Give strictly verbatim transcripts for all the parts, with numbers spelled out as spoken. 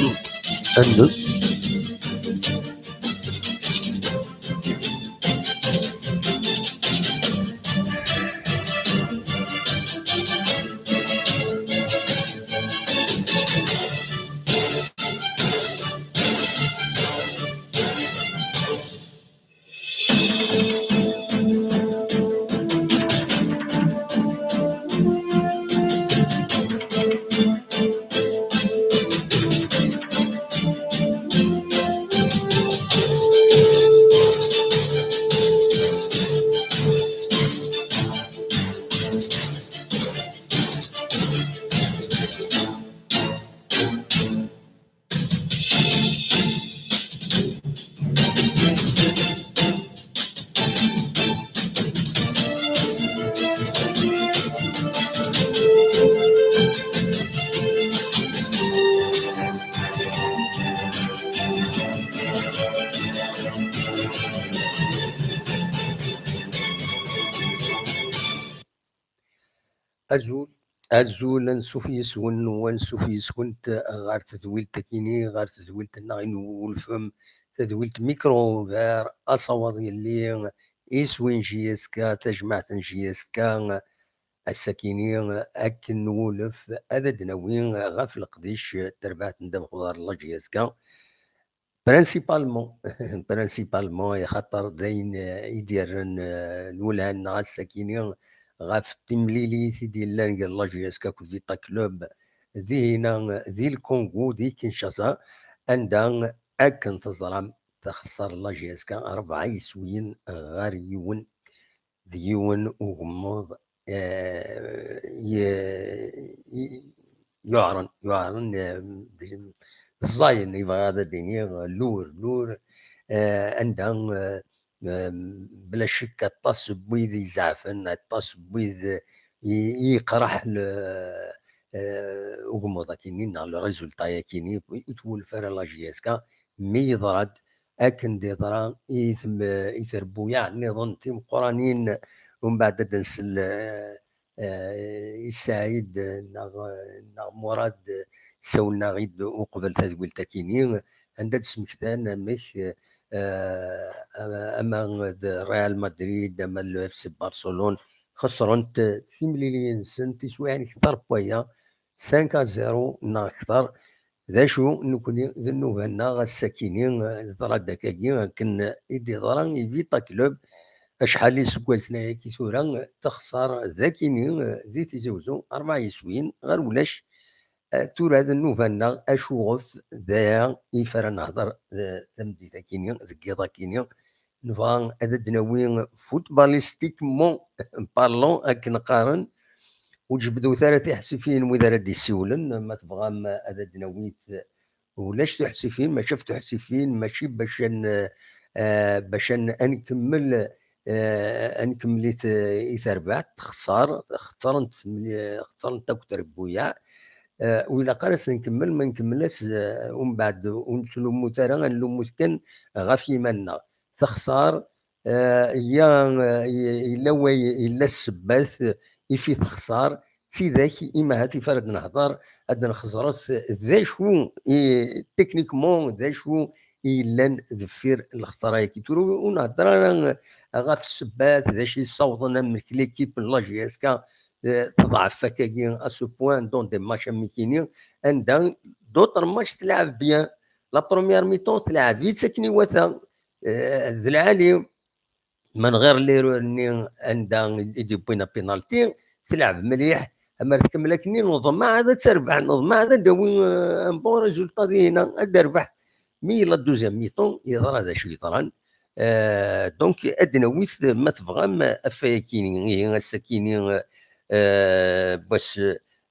Un, deux. Azul, azul, ansuf yes-wen, u ansuf yes-kent ɣer tedwilt akini, ɣer tedwilt-nneɣ i nwulfem, tadwilt Micro Ouvert, asawaḍ yelli, iswi n J S K, tajmaɛt n J S K, ass-akini akken nwulef ad d-nawi ɣef leqdic n terbaɛt n ddabex uḍar n la J S K. Principalement, principalement, axaṭer d ayen, eh, i d-yerren, eh, lwelha-nneɣ ass-akini ɣef timlilit i d-yellan gar la J S K akked Vita Club, dihina, di Lkungu, di Kinshasa, anda, akken teẓram, texṣer la J S K rebɛa yiswiyen ɣer yiwen. D yiwen ugemmuḍ, eh, ye-, ye-, yuɛren, yuɛren, eh, d-, ẓẓayen, yebɣa ad d-iniɣ, lur, lur, eh, anda, eh, eh, bla ccek aṭas n wid izeɛfen, aṭas n wid i, i yeqreḥ le-, eh, ugemmuḍ akini, neɣ le résultat akini, ur twulef ara la J S K, mi yeḍra-d akken d-iḍra i tem-, i terbuyaɛ nniḍen timeqqranin, umbeɛd ad d-nsel, eh, eh, i Saɛid, eh, neɣ, eh, neɣ Murad, eh, sawlen-aɣ-id uqbel tadwilt akini, anda d-smektan amek, eh, ama, ama d Real Madrid, ama d le F C Barcelone, xesrent, eh, timliliyin-nsent tiswiɛin kter n waya, cinq à zéro neɣ kter. D acu, nekni d nnuba-nneɣ ass-akini, eh, teḍra-d akkagi akken i d-iḍra i Vita Club, acḥal iseggasen ayagi tura, texṣer d akini, eh, di Tizi Wezzu, rebɛa yiswiyen ɣer ulac. Eh, tura d nnuba-nneɣ, acuɣef d aya i f ara nehder, eh, tameddit-akini, deg yiḍ-akini, nebɣa ad d-nawi footballistiquement parlant, akken qqaren, ur d-jebdut ara tiḥsifin wid ara d-yessiwlen, ma tebɣam ad d-nawi, ulac tuḥsifin, mačči ɣef tuḥsifin, mačči bac ad n-, eh, bac ad n-, ad nkemmel, eh, ad nkemmel i t-, i terbaɛt, texṣer, xeṣrent temli-, xeṣrent akk trebbuyaɛ. Eh, ur ilaq ara s-nkemmel, ma nkemmel-as, eh, umbeɛd ur nettlummut ara, ad nlummut kan ɣef yiman-nneɣ. Texṣer, eh, ya, eh, yella way, yella ssebbat, eh, i fi texṣer, d tidak, imahat if ara d-nehder, ad d-nxeẓret d acu i, techniquement, d acu i yellan deffir lexṣara-agi. Tura ur nhedder ara ɣef ssebbat, d acu yessawḍen amek l'équipe n la J S K, eh, teḍɛef akkagi à ce point dans des matchs amikini, anda d'autres matchs telɛeb bien. La première mi-temps telɛeb-itt akken iwata, eh, d lɛali. Ma nɣir l'erreur-nni anda i d-yewwin apinalti, telɛeb mliḥ, amer tkemmel akkenni, neḍmeɛ ad terbeḥ, neḍmeɛ ad d-tawi, euh, un bon résultat dihina, ad d-terbeḥ. Mi la deuxième mi-temps, yeḍra d acu yeḍran. Euh, donc, ad d-nawi-t, ma tebɣam, afay-akini, ihi ass-akini, euh, n wass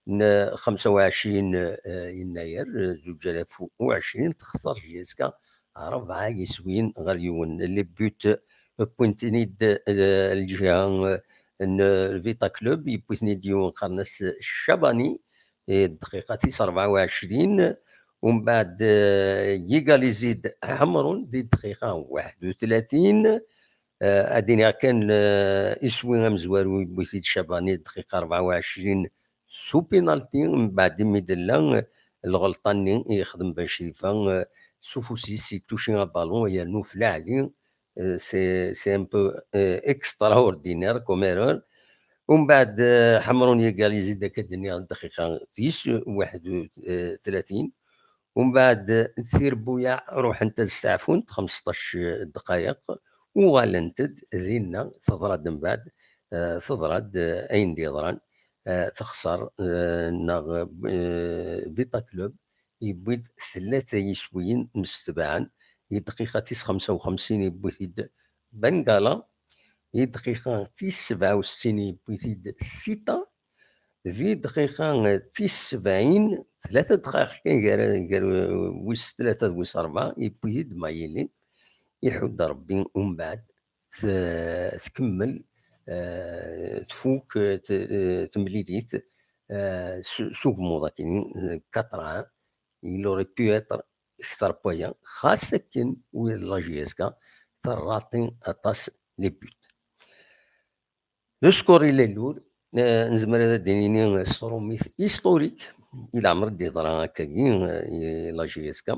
n xemsa u ɛecrin, eh, yennayer, eh, zuǧ alaf u ɛecrin, texṣer J S K rebɛa yiswiyen ɣer yiwen. Les buts, eh, wwin-ten-id, eh, lǧiha, eh, n, eh, Vita Club, yewwi-ten-id yiwen qqaren-as Cabani, eh, dqiqa tis rebɛa u ɛecrin, umbeɛd, eh, yigalizi-d Ɛemrun di dqiqa waḥed u tlatin, eh, ad iniɣ kan, eh, iswi amezwaru yewwi-t-id Cabani dqiqa rebɛa u ɛecrin s upinalti, mbeɛd imi d-tella, lɣelṭa-nni i yexdem Ben Crifa, eh, s ufus-is, yettuci abalun, yernu f laɛli, eh, c'est, c'est un peu, eh, extraordinaire comme erreur. Umbeɛd, eh, Ḥemrun yegalizi-d, akka d-nniɣ, dqiqa tis waḥed u tlatin. Umbeɛd, eh, Tirbuyaɛ ruḥent ad steɛfunt, xmesṭac ddqayeq, uɣalent-d dinna, teḍra-d mbeɛd, eh, teḍra-d, eh, ayen d-yeḍran, eh, texṣer, eh, neɣ, eh, Vita Club yewwi-d tlata yiswiyen msetbaɛen, i ddqiqa tis xemsa u xemsin yewwi-t-id Bengala, i ddqiqa tis sebɛa u settin yewwi-t-id Sita, di ddqiqa tis sebɛin, tlata ddqayeq kan gar, gar wis tlata d wis ṛebɛa, yewwi-t-id Mayili, iḥudd Ṛebbi, umbeɛd t-, tkemmel, eh, tfuk, eh, t-, eh, temlilit, eh, s, s ugmuḍ akkenni, eh, quatre un, il aurait pu être kter n waya, xas akken wid n la J S K terraṭi aṭas les buts. Le score yella lul, eh, nezmer ad d-nini s trumit historique, i leɛmer d-yeḍra akkagi, eh, i la J S K.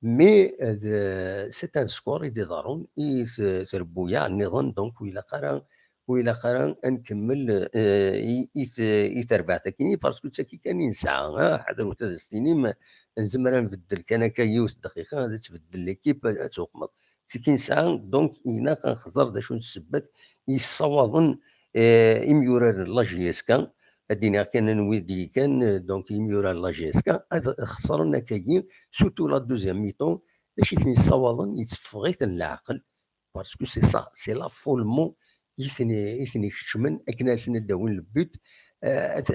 Mais, eh, d, c'est un score i d-iḍerrun i t-, trebbuyaɛ nniḍen, donc ur ilaq ara, ur ilaq ara ad nkemmel, eh, i, i t-, i terbaɛt akkenni, parce que d tagi kan i nesɛa, ah, ḥadret ad as-tinim, nezmer ad nbeddel kan akka yiwet dqiqa, ad tbeddel l'équipe, ad, ad tuqmeḍ. D tagi i nesɛa, donc ilaq ad nexẓer d acu n ssebbat yessawaḍen, eh, imyurar n la J S K, ad d-iniɣ kan anwi d-yekkan, eh, donc imyurar n la J S K, ad xeṣren akkagi, surtout la deuxième mi-temps, d acu i ten-yessawaḍen, yetteffeɣ-iten leɛqel, parce que c'est ça, c'est l'affolement i ten-, i ten-ikeččmen akken ad sen-d-awin le but, eh, at-,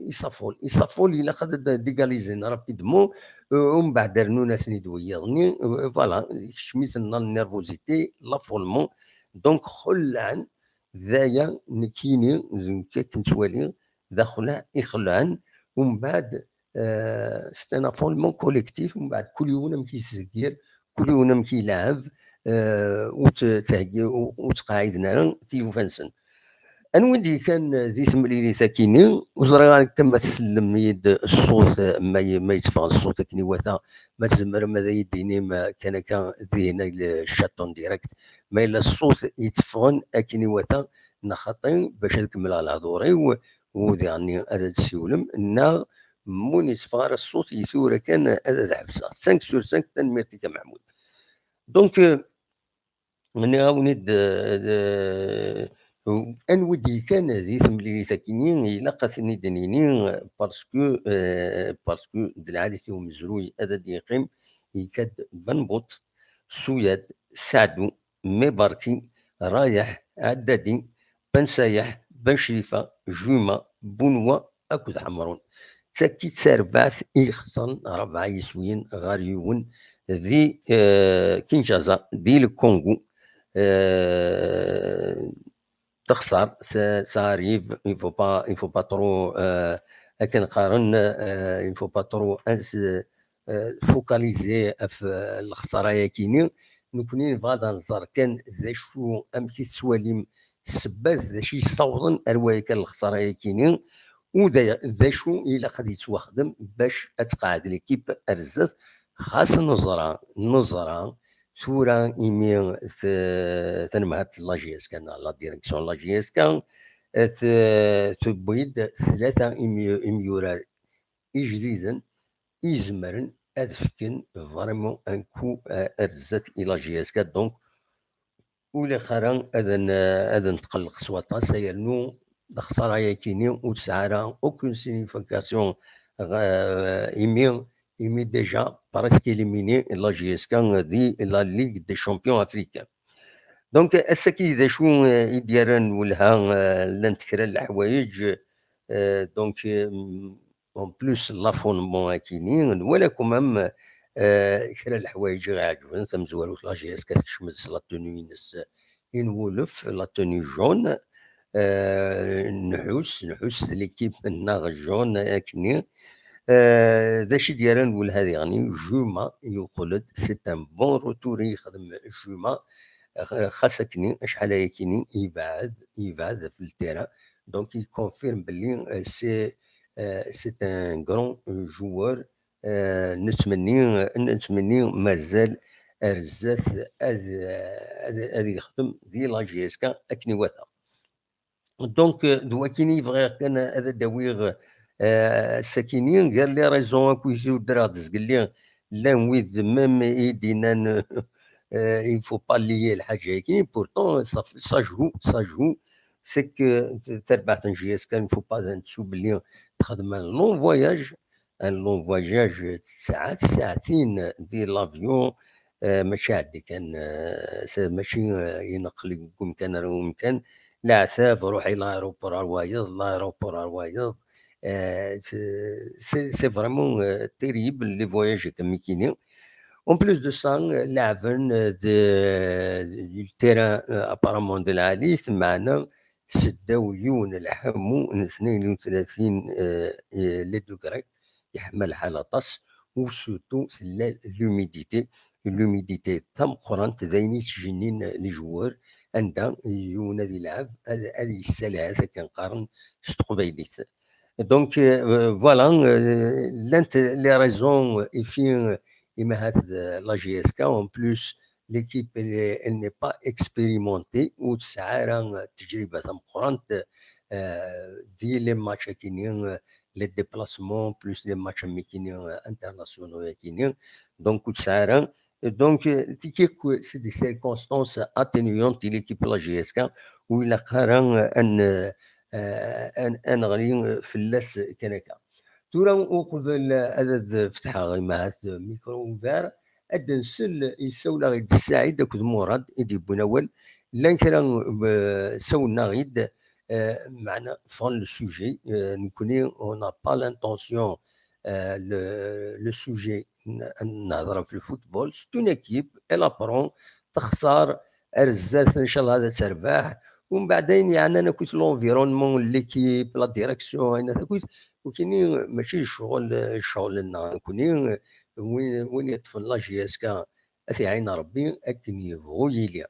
isafful, isafful, ilaq ad d-, dégaliser rapidement, eh, umbeɛd rnun-asen-id wiyiḍ-nni, eh, voilà, ikeččem-iten la nervosité, l'affolement, donc xelɛen, d aya nekkini, d nekk akken ttwaliɣ, d axleɛ i xelɛen, umbeɛd, eh, c'est un affolement collectif, umbeɛd kul yiwen amek yeszeggir, kul yiwen amek ilɛeb, eh, ur tt-, ttheggi-, ur, ur ttqeɛɛiden ara tiyufa-nsen. Anwa i d-yekkan di temlilit akkenni? Ur ẓriɣ ara kan ma tsellem-iyi-d ṣṣut, eh, ma y-, ma yetteffeɣ ṣṣut akken iwata, ma tzemrem ad iyi-d-tinim, eh, kan akka dihin ay le chat en direct, ma yella ṣṣut yetteffɣen akken iwata, neɣ xaṭi, bac ad kemmleɣ lehdur-iw, u diɣenni ad d-ssiwlem, neɣ ma ur yetteffeɣ ara ṣṣut i tura kan ad, ad ḥebseɣ. Cinq sur cinq, tanemmirt-ik a Maḥmud. Donc, eh, nniɣ-awen-id, eh, eh, anwa i d-yekkan di temlilit akkenni, ilaq ad ten-id-nini, parce que, eh, parce que d lɛali-t i umezruy ad d-yeqqim, yekka-d Benbuṭ, Suyad, Saɛdu, Mibarki, Rayeḥ, Ɛeddadi, Ben Sayeḥ, Ben Crifa, Juma, Bunwa akked Ḥemrun. D tagi d tarbaɛt i ixeṣren rebɛa yiswiyen ɣer yiwen di, eh, Kinshasa, di le Congo. Eh, texṣer, ça, ça arrive, il faut pas, il faut pas trop, eh, akken qqaren, eh, il faut pas trop ans, eh, focaliser ɣef, eh, lexṣara-yakini. Nekni nebɣa ad nẓer kan d acu, amek i tettwalim ssebbat, d acu yessawḍen ar waya kan lexṣara-yakini, u d, d acu ilaq ad yettwaxdem bac ad tqeɛɛed l'équipe ar zdat, xas neẓra, neẓra tura imi t-, tanemhalt n la J S K neɣ la direction n la J S K, eh, t-, tewwi-d tlata imi-, imyurar ijdiden i izemren ad fken vraiment un coup, eh, ar zdat i la J S K. Donc, ur ilaq ara ad n-, ad netqelleq s waṭas, yernu lexṣara-yakini ur tesɛi ara aucune signification, eh, imi, imi déjà presque éliminé la J S K di la Ligue des Champions africains. Donc, ass-agi d acu, eh, i d-yerran welha, eh, llant kra n leḥwayeǧ, eh, donc, eh, en plus, l'affolement akini, nwala quand même, eh, kra n leḥwayeǧ i ɣ-iɛeǧben, tamezwarut la J S K tekcem-d s la tenue-ines, eh, inwulef, la tenue jaune, eh, nḥus, nḥus d l'équipe-nneɣ jaune akkenni. Eh, d acu i d-yerran welha diɣenni, Juma yuqel-d, c'est un bon retour i yexdem Juma, eh, xas akkenni, acḥal ayakini, yebɛed, yebɛed ɣef le terrain. Donc, il confirme belli, eh, c'est, eh, c'est un grand, eh, joueur, nettmenni nettmenni mazal ar zdat ad ad yexdem di la J S K akken iwata. Donc d wakini bɣiɣ kan ad d-awiɣ sakini gar les raisons akk i tuddreɣ-d zgelli. Llan wid même i d-yennan il faut pas lier lḥaǧa-agi, pourtant ça joue, ça joue, c'est que tarbaɛt n J S K il faut pas ad nettu belli texdem un long voyage, un long voyage tesɛa tsaɛtin di l'avion, mačči ɛeddi kan, mačči ineqqel deg umkan ar umkan, leɛtab, ruḥ i l'aéroport ar wayeḍ, l'aéroport ar wayeḍ. C'est vraiment terrible les voyages comme kini. En plus de ça, leɛben di terrain apparemment d lɛali, meɛna seddaw yiwen lḥamu n tnayen u tlatin les degrés, yeḥma lḥal aṭas, u surtout tella l'humidité, l'humidité tameqqrant d ayen yettjennin les joueurs, anda yiwen ad yelɛeb ad yessalɛet akken qqaren s teqbaylit. Donc voilà, llant les raisons i fi imahat la J S K. En plus, l'équipe elle n'est pas expérimentée, ur tesɛi ara tejriba tameqqrant di les matchs akini, les déplacements plus les matchs akini internationaux akini. Donc ur tesɛi ara. Donc c'est des circonstances atténuantes i l'équipe la J S K, ur ilaq ara ad neɣli fell-as kan akka. Tura uqbel ad fetḥeɣ imahat micro ouvert, ad nsel, yessawel-aɣ-id Saɛid akked Murad i d-yewwin awal. Llan kra ssawlen-aɣ-id, meɛna ffɣen le sujet. Nekkni on n'a pas l'intention le sujet, nehder ɣef le football, c'est une équipe, elle apprend, texṣer, ar zdat ncallah ad terbeḥ. Umbeɛd ayen yeɛnan akkit l'environnement n l'équipe, la direction, ayen akkit, nekkini mačči d ccɣel, ccɣel-nneɣ nekkni. Win yeṭṭfen la J S K ad t-iɛin Rebbi akken yebɣu yili.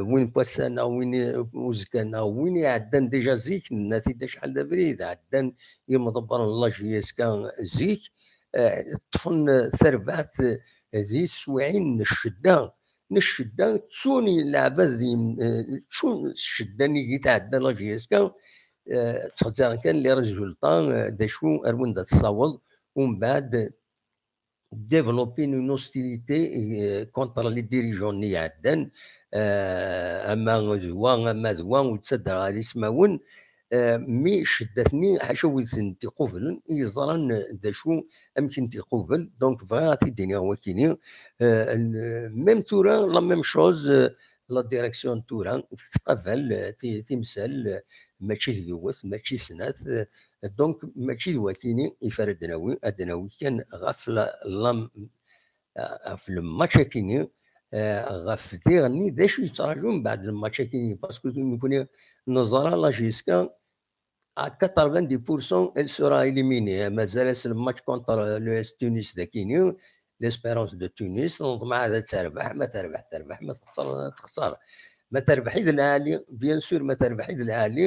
Win n wass-a neɣ win uzekka neɣ win iɛeddan déjà zik, nenna-t-id acḥal d abrid, ɛeddan yimḍebbren n la J S K zik, ṭṭfen tarbaɛt di teswiɛin n ccedda, n ccedda, ttun leɛbad, ttun ccedda-nni i tɛedda la J S K, ttxezzaren kan les résultats, d acu ar wanda tessaweḍ, umbeɛd développer une hostilité contre les dirigeants-nni iɛeddan, ama d wa ama d wa, ur ttadreɣ ar ismawen, mi cceddat-nni ḥaca wid ten-iqublen i yeẓran d acu, amek i ten-iqubel. Donc bɣiɣ ad t-id-iniɣ wakini. Même tura la même chose, la direction n tura tettqabal timsal, mačči d yiwet, mačči snat. Donc mačči d wakini i f ara d-nawi, ad d-nawi kan ɣef ɣef le match akini, ɣef diɣenni d acu yettraǧu mbeɛd le match akini, parce que nekkni neẓra la J S K à quatre-vingt-dix pour cent elle sera éliminée. Mazal-as le match contre l'U S Tunis d akini, l'Espérance de Tunis, neḍmeɛ ad terbeḥ, ma terbeḥ terbeḥ, ma texṣer texṣer. Ma terbeḥ i d lɛali, bien sûr, ma terbeḥ i d lɛali,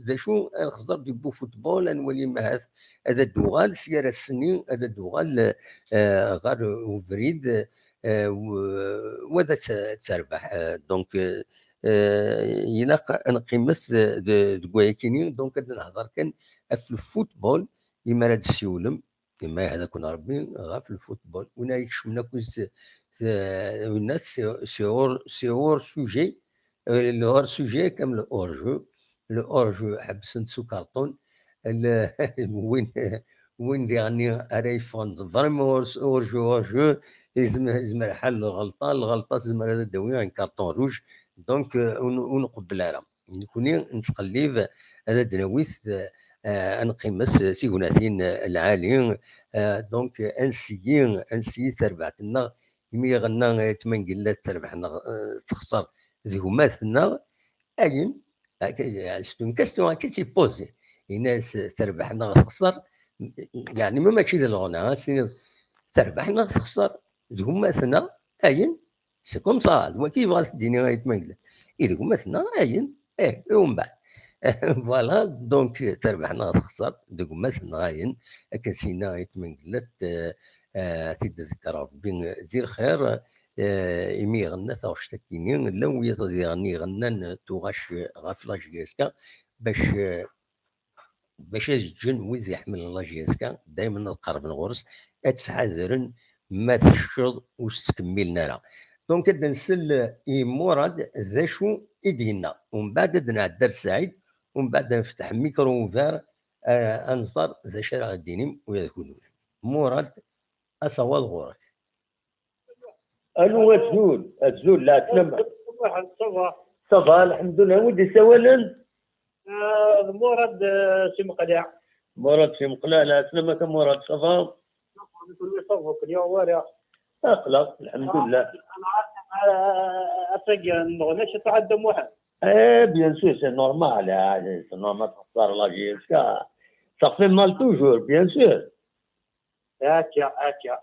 d acu ad nexẓer du beau football, ad nwali ma ahat ad d-tuɣal s yir ass-nni, ad d-tuɣal ɣer ubrid, wa ad terbeḥ. Donc ilaq ad neqqimet deg wayakini, donc ad nehḍer kan ɣef le football imi ara d-ssiwlem. Imi ad akun Rebbi ɣef le football. Win ara ikecmen akk winna, c'est hors sujet. Le hors sujet comme le hors jeu. Le hors jeu ḥebsen-t s ukarṭun. Win win diɣenni ara yeffɣen vraiment hors jeu, hors jeu, yezmer lḥal lɣelṭa, lɣelṭa tezmer ad d-tawi un carton rouge. Donc ur nqebbel ara. Nekkni nettqellib ad d-nawi ad nqimet tignatin lɛali. Donc ad nseggi ad nseggi tarbaɛt-nneɣ, imi iɣenna Ayt Mengellat terbeḥ neɣ texṣer d gma-tneɣ, ayen c'est une question akka i tt-ippozi. Yenna-as terbeḥ neɣ texṣer, yeɛni ma mačči d lɣna, ad s-tiniḍ terbeḥ neɣ texṣer d gma-tneɣ, ayen c'est comme ça, d waki yebɣa ad t-d-yini Ayt Mengellat. I d gma-tneɣ, ayen, eh, i umbeɛd. Voilà, donc terbeḥ neɣ texṣer deg umat nɣayen, akken s-yenna i tmengellat, eh, eh, ad t-id-ḍekker Rebbi di lxir, eh, imi iɣenna taɣect-agi-nni, llan wiyaḍ diɣen iɣennan tuɣac ɣef la J S K, bac, eh, bac ad ǧǧen wid iḥemmlen la J S K, daymen ad qerben ɣur-s, ad ttḥadaren ma tecceḍ ur s-ttkemmilen ara. Donc ad d-nsel i Murad d acu i d-yenna. Umbeɛd ad d-nɛeddi ar Saɛid, umbeɛd ad nefteḥ micro ouvert, eh, ad nẓer d acu ara ɣ-d-inim ula d kunwi. Murad, asawaḍ ɣur-k. Alo, azul, azul, lɛeslama. Muḥend, ça va? Ça va, lḥemdullah. Wi d-isawalen? Ah, d Murad, eh, si Meqleɛ. Murad si Meqleɛ, lɛeslama-k a Murad, ça va? Kunwi ça va, kunwi wara. Aql-aɣ, lḥemdullah. Ah, ah, ah, atagi, nneɣna ciṭuḥ a Dda Muḥend. Eh, bien sûr, c'est normal, ah, c'est normal, texṣer la J S K. Ça fait mal toujours, bien sûr. Akka, akka.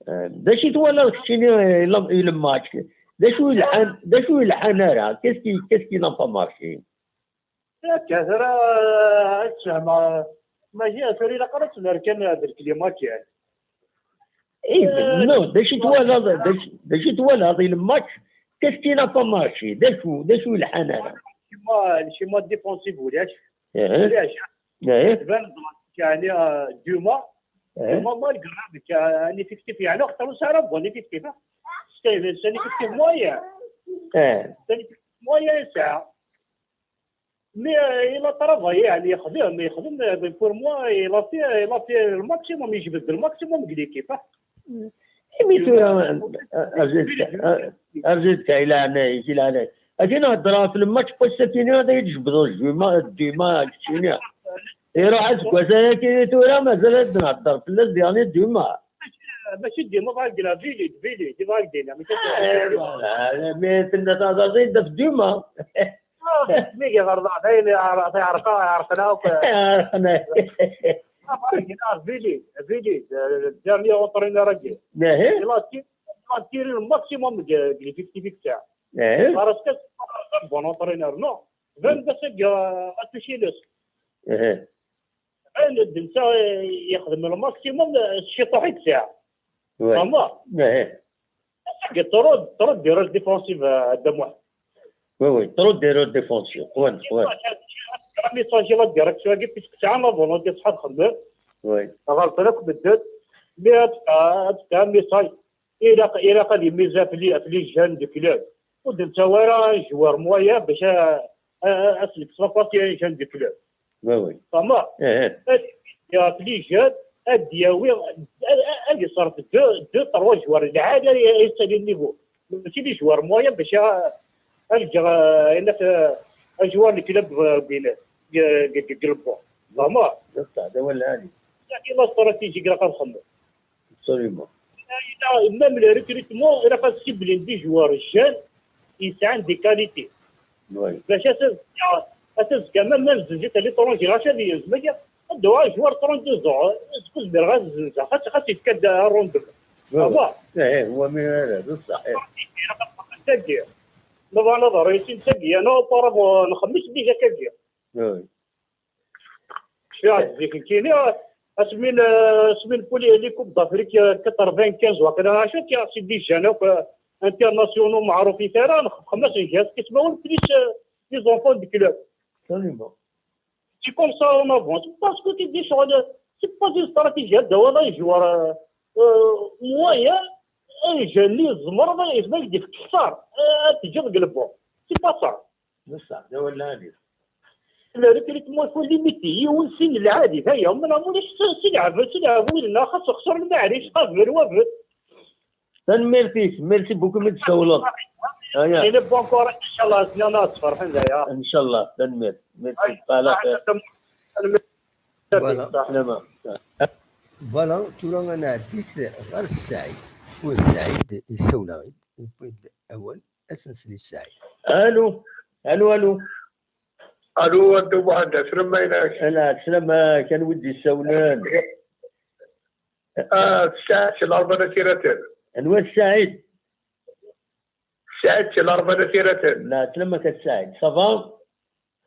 Eh, d acu i twalaḍ keččini, eh, i le match? D acu yelḥan, d acu yelḥan ara? Qu'est-ce qui, qu'est-ce qui n'a pas marché? Akka, tura, eh, ad tfehmeḍ, mačči, tura ilaq ara ad tmerkan d lklima kan. Eh, eh, non, d acu i twalaḍ, d acu, d acu i twalaḍ i le match? Qu'est-ce qui n'a pas marché? D acu, d acu yelḥan ara? Le schéma, le schéma défensif ulac. Eh. Ulac. Eh. Tban-d, yeɛni, eh, Duma, eh, Duma malgré, eh, un effectif, yeɛni, axaṭer ur nesɛi ara bon effectif, ah. C'était un effectif moyen. Eh. C'est un effectif moyen, ça. Mais, euh, il a travaillé, yeɛni, yexdem, yexdem, euh, pour moi, il a fait, il a fait le maximum, yejbed le maximum de l'équipe, ah. Imi tura, a, a, a, a, a, a, leɛnaya-k, leɛnaya-k. Akken heddreɣ ɣef le match n wass-akini, ad iyi-d-jebdeḍ Duma, Duma, keččini. Iruḥ aseggas-agi tura, mazal ad nehder fell-as diɣen i Duma. Mačči Duma, bɣa gina, Vili, Vili, bɣa gina, mačči Eh, voilà, mi tenna taẓaẓin, daf Duma. Ah, mi iɣer dayen, iɛreq, iɛreq, iɛreqen akk. Iɛreqen akk. Ah, bɣa gina, Vili, Vili, le dernier entraîneur-agi. Ihi. Il a tiré, il a tiré le maximum de, de l'effectif. Ihi. Parce que c'est pas un bon entraîneur, non. Tban-d ass-agi, euh, acu i les. Ihi. Tban-d netta yexdem le maximum s ciṭuḥ i yesɛa. Oui. Fehmeḍ? Ihi. Ass-agi trop, trop d'erreurs défensives, euh, a Dda Muḥend. Oui, oui, trop d'erreurs défensives. Oui, oui. Message la direction-agi, puisque tesɛa la volonté, tesɛa txemmem. Oui. Ɣelṭen akk medden. Mais ad, ad, ad, message. Ilaq, ilaq ad yemmiz ɣef les, ɣef les jeunes du club. Ur d-nettawi ara un joueur moyen bac a, a, a, ad s-nekkes la place i un jeune du club. Oui, oui. Fehmeḍ? Eh, eh. Ad, ɣef les jeunes, ad d-yawi, ad, ad, ad yeṣref deux, deux, trois joueurs lɛali ay, ay yettalin niveau. Mačči des joueurs moyens bac a, ad ǧǧeɣ, a, ayen akk, a, un joueur n club, a, n, n, n, n Lebon. Fehmeḍ? D ṣṣeḥ, d awal lɛali. Yagi la stratégie ilaq ad nxemmem. Absolument. Même le recrutement, ilaq ad ciblen des joueurs jeunes yesɛan des qualités. Oui. Bac ad tazekka, ad tazekka, même, même zenzit à l'étranger, ɣas ad yezmer, ad d-uɣal joueur trente-deux ans, ad zmireɣ ad zzenzeɣ, xas, xas yefka-d un rendement. Oui, oui. Ah, eh, eh, هو من هذا، بصح، eh. Ilaq ad txemmem tagi. Nebɣa ad réussir tagi, ana auparavant nxemmem déjà tagi. Oui. Cfiɣ zik nekkini, asmi n, asmi n les, les Coupes d'Afrique, quatre-vingt-quinze waqila, acu akka, c'est des jeunes akk, internationaux, meɛrufit ara, nxeddem-asen jazz, ismawen plus, euh, les enfants du club. Absolument. C'est comme ça on avance. Parce que tu dis, c'est pas une stratégie, ad d-tawiḍ un joueur, euh, euh, moyen, un jeune, yezmer, yezmer ad yefk kter, euh, ad t-teǧǧeḍ deg lebon. C'est pas ça. D ṣṣeḥ, d awal lɛali. Le recrutement, il faut limiter, yiwen sin lɛali, d aya, ma ulac s, s lɛeb, s lɛeb wid-nneɣ, xas xesren maɛlic, qabel wabel. Tanemmirt-ik, merci beaucoup mi d-tsawleḍ. Aya. Il est bon encore, inchallah, snin ad sferḥen d aya. Inchallah, tanemmirt. Merci, ala xir. Voilà. Salama. Voilà, tura ad nɛeddi ɣer Saɛid. Wa Saɛid, yessawel-aɣ-id, yewwi-d awal. Ad s-nsel i Saɛid. Alo, alo, alo. Alo, a Dda Muḥend, ɛeslama-inek. Ala, ɛeslama-k, anwa i d-yessawlen? Ah, Saɛid si Larebɛa n At Yiraten. Anwa Saɛid? Saɛid si Larebɛa n At Yiraten. La, ɛeslama-k a Saɛid, ça va?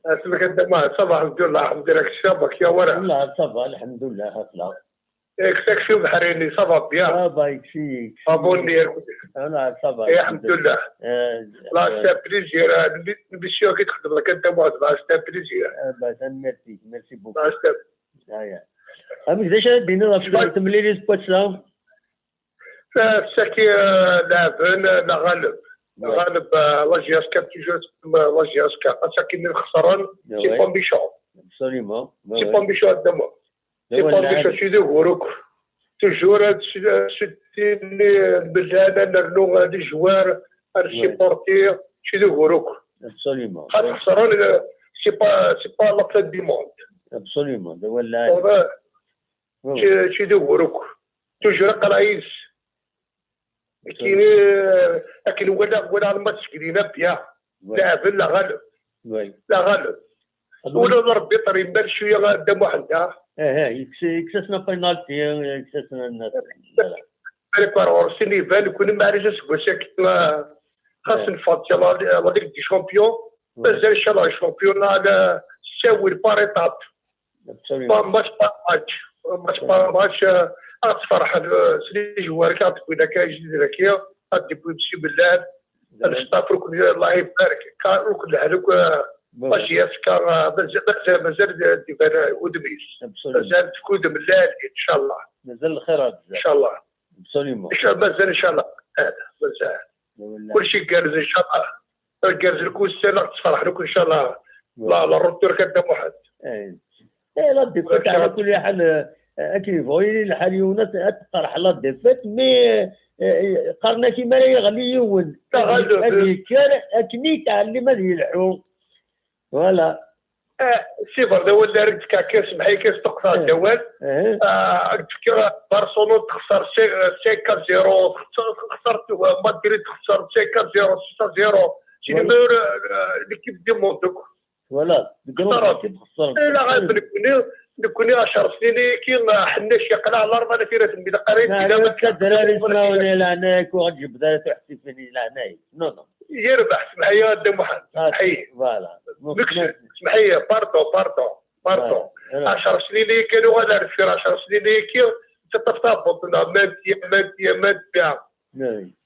Asmek a Dda Muḥend, ça va, الحمد لله, الحمد لله, كيفك يا ورا؟ والله ça va, الحمد لله, هكذا. إيه، كساك شو بحريني, ça va bien. Ça va, يكفي, يكفي. Abonné. أنا ça va, إيه، الحمد لله. آه، لا، آه. C'est un plaisir. آه، نبي، نبي شو كي تخدم لك أنت موعد، لا، c'est un plaisir. آه، بس، merci, merci beaucoup. لا، c'est un آه، يا. أمك ديجا دينا لا شوية تمليلي سبوتسا. ساكي، آه، لاعبين، آه، لا غالب. لا غالب، آه، لا جي اس كا توجور، آه، لا جي اس كا. ساكي اللي خسران، سي با ميشون. Absolument. سي با ميشون دابا. سي با ميشون، سي دو غوروك. توجور هاد الشيء، الشيء اللي بدا أنا نرنو هاد الجوار، هاد السيبورتي، سي دو غوروك. Absolument. خاطر خسران، آه، سي با، سي با لا فان دي موند. Absolument. هذا هو اللاعب. شي، شي دو غروك. توجور قرايس. كيني، لكن ولا، ولا الماتش كلينا بيا. لاعب لا غالب. لا غالب. ولا ربي طري مال شويه غا دا محدا. اه، اه، يكس-، يكسسنا بينالتي، يكسسنا الناس. بالك راه سيني بان كون ما عرفش اش بغيت، خاص نفضل لا، لا ليغ دي شامبيون. مازال ان شاء الله شامبيون على ساوي بار ايطاب. با ماتش با ماتش، ماتش با ماتش، آه، غتفرح، آه، سلي جوارك، غتكون هكا جديد هكا، غدي بوي بسم الله، الستاف ركن، الله يبارك، كا-، ركن لهلك، آه، باش يفكر، آه، مازال، مازال، مازال ديفان ودميس. مازال تكون من الله ان شاء الله. مازال الخير بزاف. ان شاء الله. ان شاء الله، مازال ان شاء الله. هذا مازال. كلشي جالس ان شاء الله. جالس لك والسنه تفرح لك ان شاء الله. لا، لا، الرتور كان واحد. ايه، لا ديفيت على كل حال، آه، اكي فوي الحال يونس تقرح لا ديفيت، مي، آه، قرنا كيما لا يغلي يون. لا، غالب. هذه كان اكني تعلم هذه الحو. فوالا. آه، سي فرداول دارك كاكير، سمحي كير تقطع الجوال. آه، تفكر برشلونة تخسر سي-، سينك زيرو، خسر-، خسرت مدريد تخسر سينك زيرو، ستة زيرو. شنو داير، آه، ليكيب دي موندو؟ فوالا، خسرت. إيه، لا، غير نكوني، نكوني عشر سنين كي ما حناش يقلع الأرض، أنا في راسي بلا قريب، لا، بلا لا، ما كدراري سمعوني لهناك وغتجيب دار تحسي فيني لهناك. نو، نو. يربح، سمح يا ود محمد. آه، سمح. فوالا. مكسب. سمح لي، باردون، باردون، باردون. آه، آه. عشر سنين اللي كانوا غادا في عشر سنين اللي كي تطفطف بطنا، مانتيا، مانتيا، مانتيا.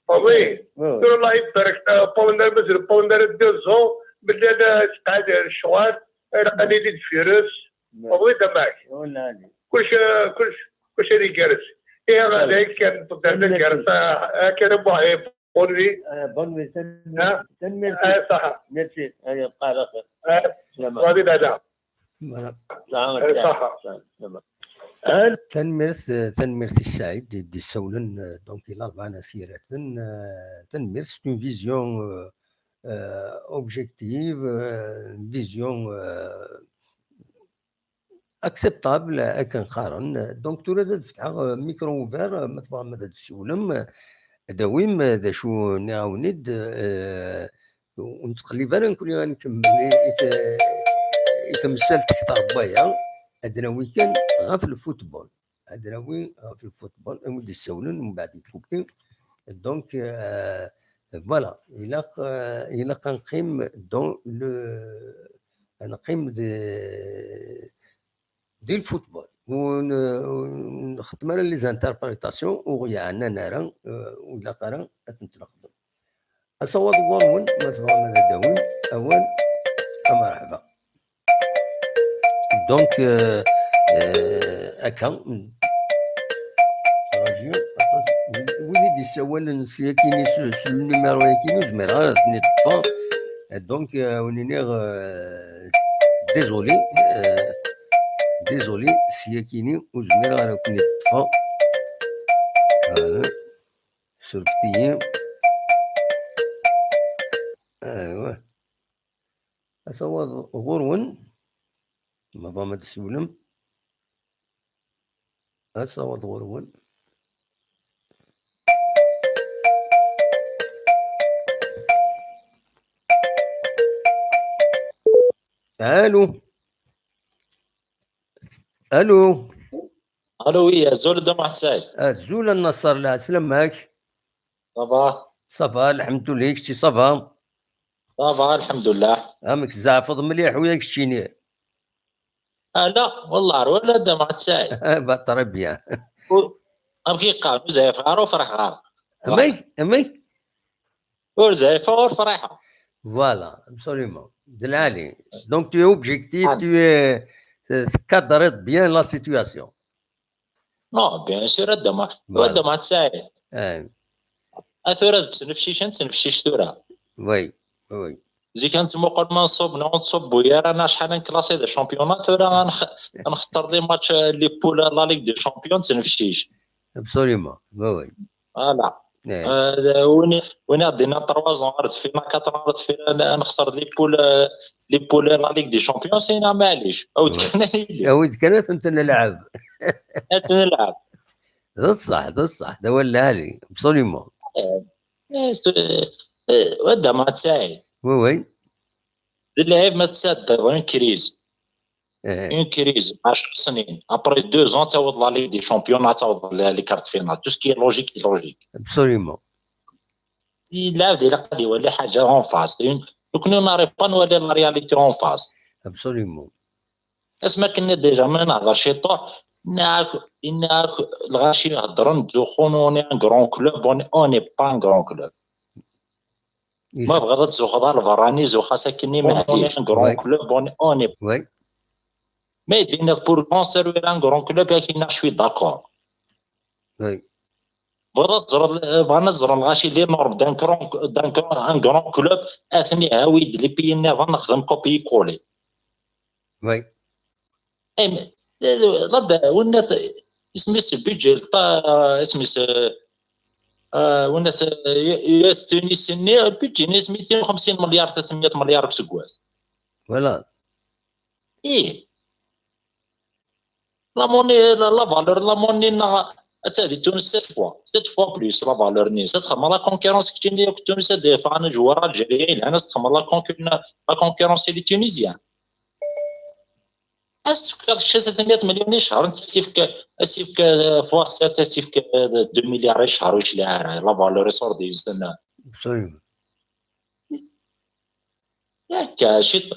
فاهمين؟ قول الله يبارك. آه، بولنا مازال، بولنا دو زون، بلي أنا تقعد الشغل، أنا قاني لي الفيروس. فاهمين معاك؟ كلش، كلش، كلش اللي جالس. إيه، هذا كان ضد هذا جالس. آه، كان أبو عيب. بون نوي. آه، بون نوي. تنميرتي. آه، صح. ميرسي. أيوة، بقى على خير. آه، سلامة. غادي بعدا. سلامة. آه، صح. سلامة. آه، تنميرت، تنميرت السعيد دي، دي سولن، آه، دونك إلى أربع نسيرات. آه، تنميرت، c'est une vision, euh, euh, objective, euh, vision, euh, acceptable, akken qqaren. Donc, tura ad d-fetḥeɣ, euh, micro ouvert, euh, ma tebɣam ad d-tessiwlem, euh, ad d-awim, euh, d acu nniɣ-awen-id, euh, ur nettqellib ara nekni ad nkemmel i, i t-, i temsalt kter n waya, ad d-nawi kan ɣef lfutbol. Ad d-nawi ɣef lfutbol, am wi d-issawlen, mbeɛd ikupi. Donc, euh, voilà, ilaq, euh, ilaq ad neqqim dans le, ad neqqim de, di lfutbol. Ur n-, ur nxeddem ara les interprétations ur ɣ-yeɛnan ara, euh, ur ilaq ara ad tent-nexdem. Asawaḍ ɣur-wen, ma tebɣam ad d-tawim awal, amerḥba. Donc, euh, euh, akka. Wid i d-yessawalen s yakini, s, s le numéro yakini, ur zmireɣ ara ad ten-id-ṭṭfeɣ. Donc, euh, wen-iniɣ, euh, désolé, euh, désolé, s yakini, ur zmireɣ ara ad ken-id-ṭṭfeɣ. Voilà. Surfet-iyi. Aywa. Asawaḍ ɣur-wen. Ma tebɣam ad d-tessiwlem. Asawaḍ ɣur-wen. Allô. Allô. Allô, oui, azul a Dda Muḥend Saɛid. Azul a Nnaṣer, lɛeslama-k. Ça va? Ça va, lḥemdullah, kečči ça va? Ça va, الحمد لله. Amek tzeɛfeḍ mliḥ وياك keččini? Ah, la, والله, ولا دمعة سعيد. Bah, très bien. Amek yeqqar, ur zeɛfeɣ ara, ur ferḥeɣ ara. Amek? Amek? Ur zeɛfeɣ, ur ferḥeɣ. Voilà, absolument. D lɛali. Donc, tu es objectif, tu es, euh, tu cadres bien la situation. Non, bien sûr, a dama, a dama Saɛid. A tura d ttnefcic, ad nettnefcic tura. Oui, oui. Zik ad nettmuqul ma nṣub neɣ ur nettṣubbu ara, neɣ acḥal ad nklasi di championnat, tura ad nx-, ad nxeṣṣer di match, euh, les poules, la Ligue des Champions, nettnefcic. Absolument, oui, oui. Voilà. Euh, win i, win i ɣ-d-yennan trois ans ar deffir, neɣ quatre ans ar deffir, ad nxeṣṣer les poules, euh, les poules, la Ligue des Champions, c'est normal, maɛlic. Awi-d kan ad yili. Awi-d kan ad tent-nelɛeb. Ad tent-nelɛeb. D ṣṣeḥ, d ṣṣeḥ, d awal lɛali, absolument. Eh, eh, a dama Saɛid. Oui, oui. D lɛib ma tesɛeddaḍ une crise. Une crise, ɛecr snin. Après deux ans, taweḍ la Ligue des Champions, ad taweḍ les quarts de finale. Tout ce qui est logique est logique. Absolument. Lɛebd ilaq ad iwali ḥaǧa en face. Nekkni ur nɛerif pas nwali la réalité en face. Absolument. Asmi akken déjà ma nehḍer ciṭuḥ, nniɣ-ak, nniɣ-ak, lɣaci heddren, ttzuxxun, on est un grand club, on est, on n'est pas un grand club. Ma tebɣiḍ ad tzuxxeḍ ar lberrani, zuxx-as akken i Mehdi, un grand club, on, on est. Ma i d-tiniḍ pour conserver un grand club, ak-iniɣ je suis d'accord. Bɣiḍ ad teẓreḍ, bɣan ad ẓren lɣaci les normes d'un grand, d'un grand, un grand club, atni awi-d les pays nniḍen, nexdem copier-coller. Em, la, la, wennat, isem-is budget, ta-, isem-is, eh, eh, wennat, eh, U S Tunis-nni, budget-nni isem-is meyya u xemsin مليار, ثلاثمية مليار deg useggas. Voilà. Ih. La monnaie, la, la valeur, la monnaie, neɣ, atta di Tunis, sept fois, sept fois plus la valeur-nni. Ad txedmeḍ la concurrence keččini akked Tunis, ad d-yeffɣen joueurs algériens, yelhan ad txedmeḍ la concurrence, la concurrence i les Tunisiens. Ad s-tefkeḍ kečč ثلاثمية مليون i ccher, ad s-tefk, ad s-tefk, euh, fois sept, ad s-tefk, euh, deux milliards i ccher, ur yecliɛ ara, la valeur iṣurdi-nsen. Absolument. Yak, ciṭ,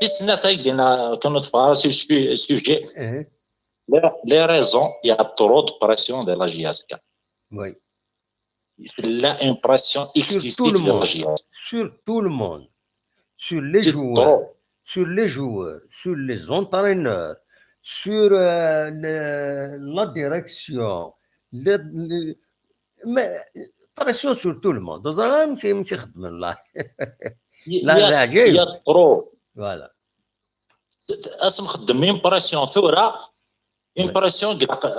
tis snat ay d-yenna, kan ur teffeɣ ara si su-, sujet. Les, les raisons, il y a trop de pression de la J S K. Oui. Tella une pression excessive de la J S K. Sur tout le monde. Sur les joueurs. Sur les joueurs, sur les entraîneurs, sur, euh, le, la direction, le, le, mais pression sur tout le monde. Ur ẓriɣ amek, amek i xeddmen, la, la, il y a trop. Voilà. Ad s-nxeddem une pression tura, une pression,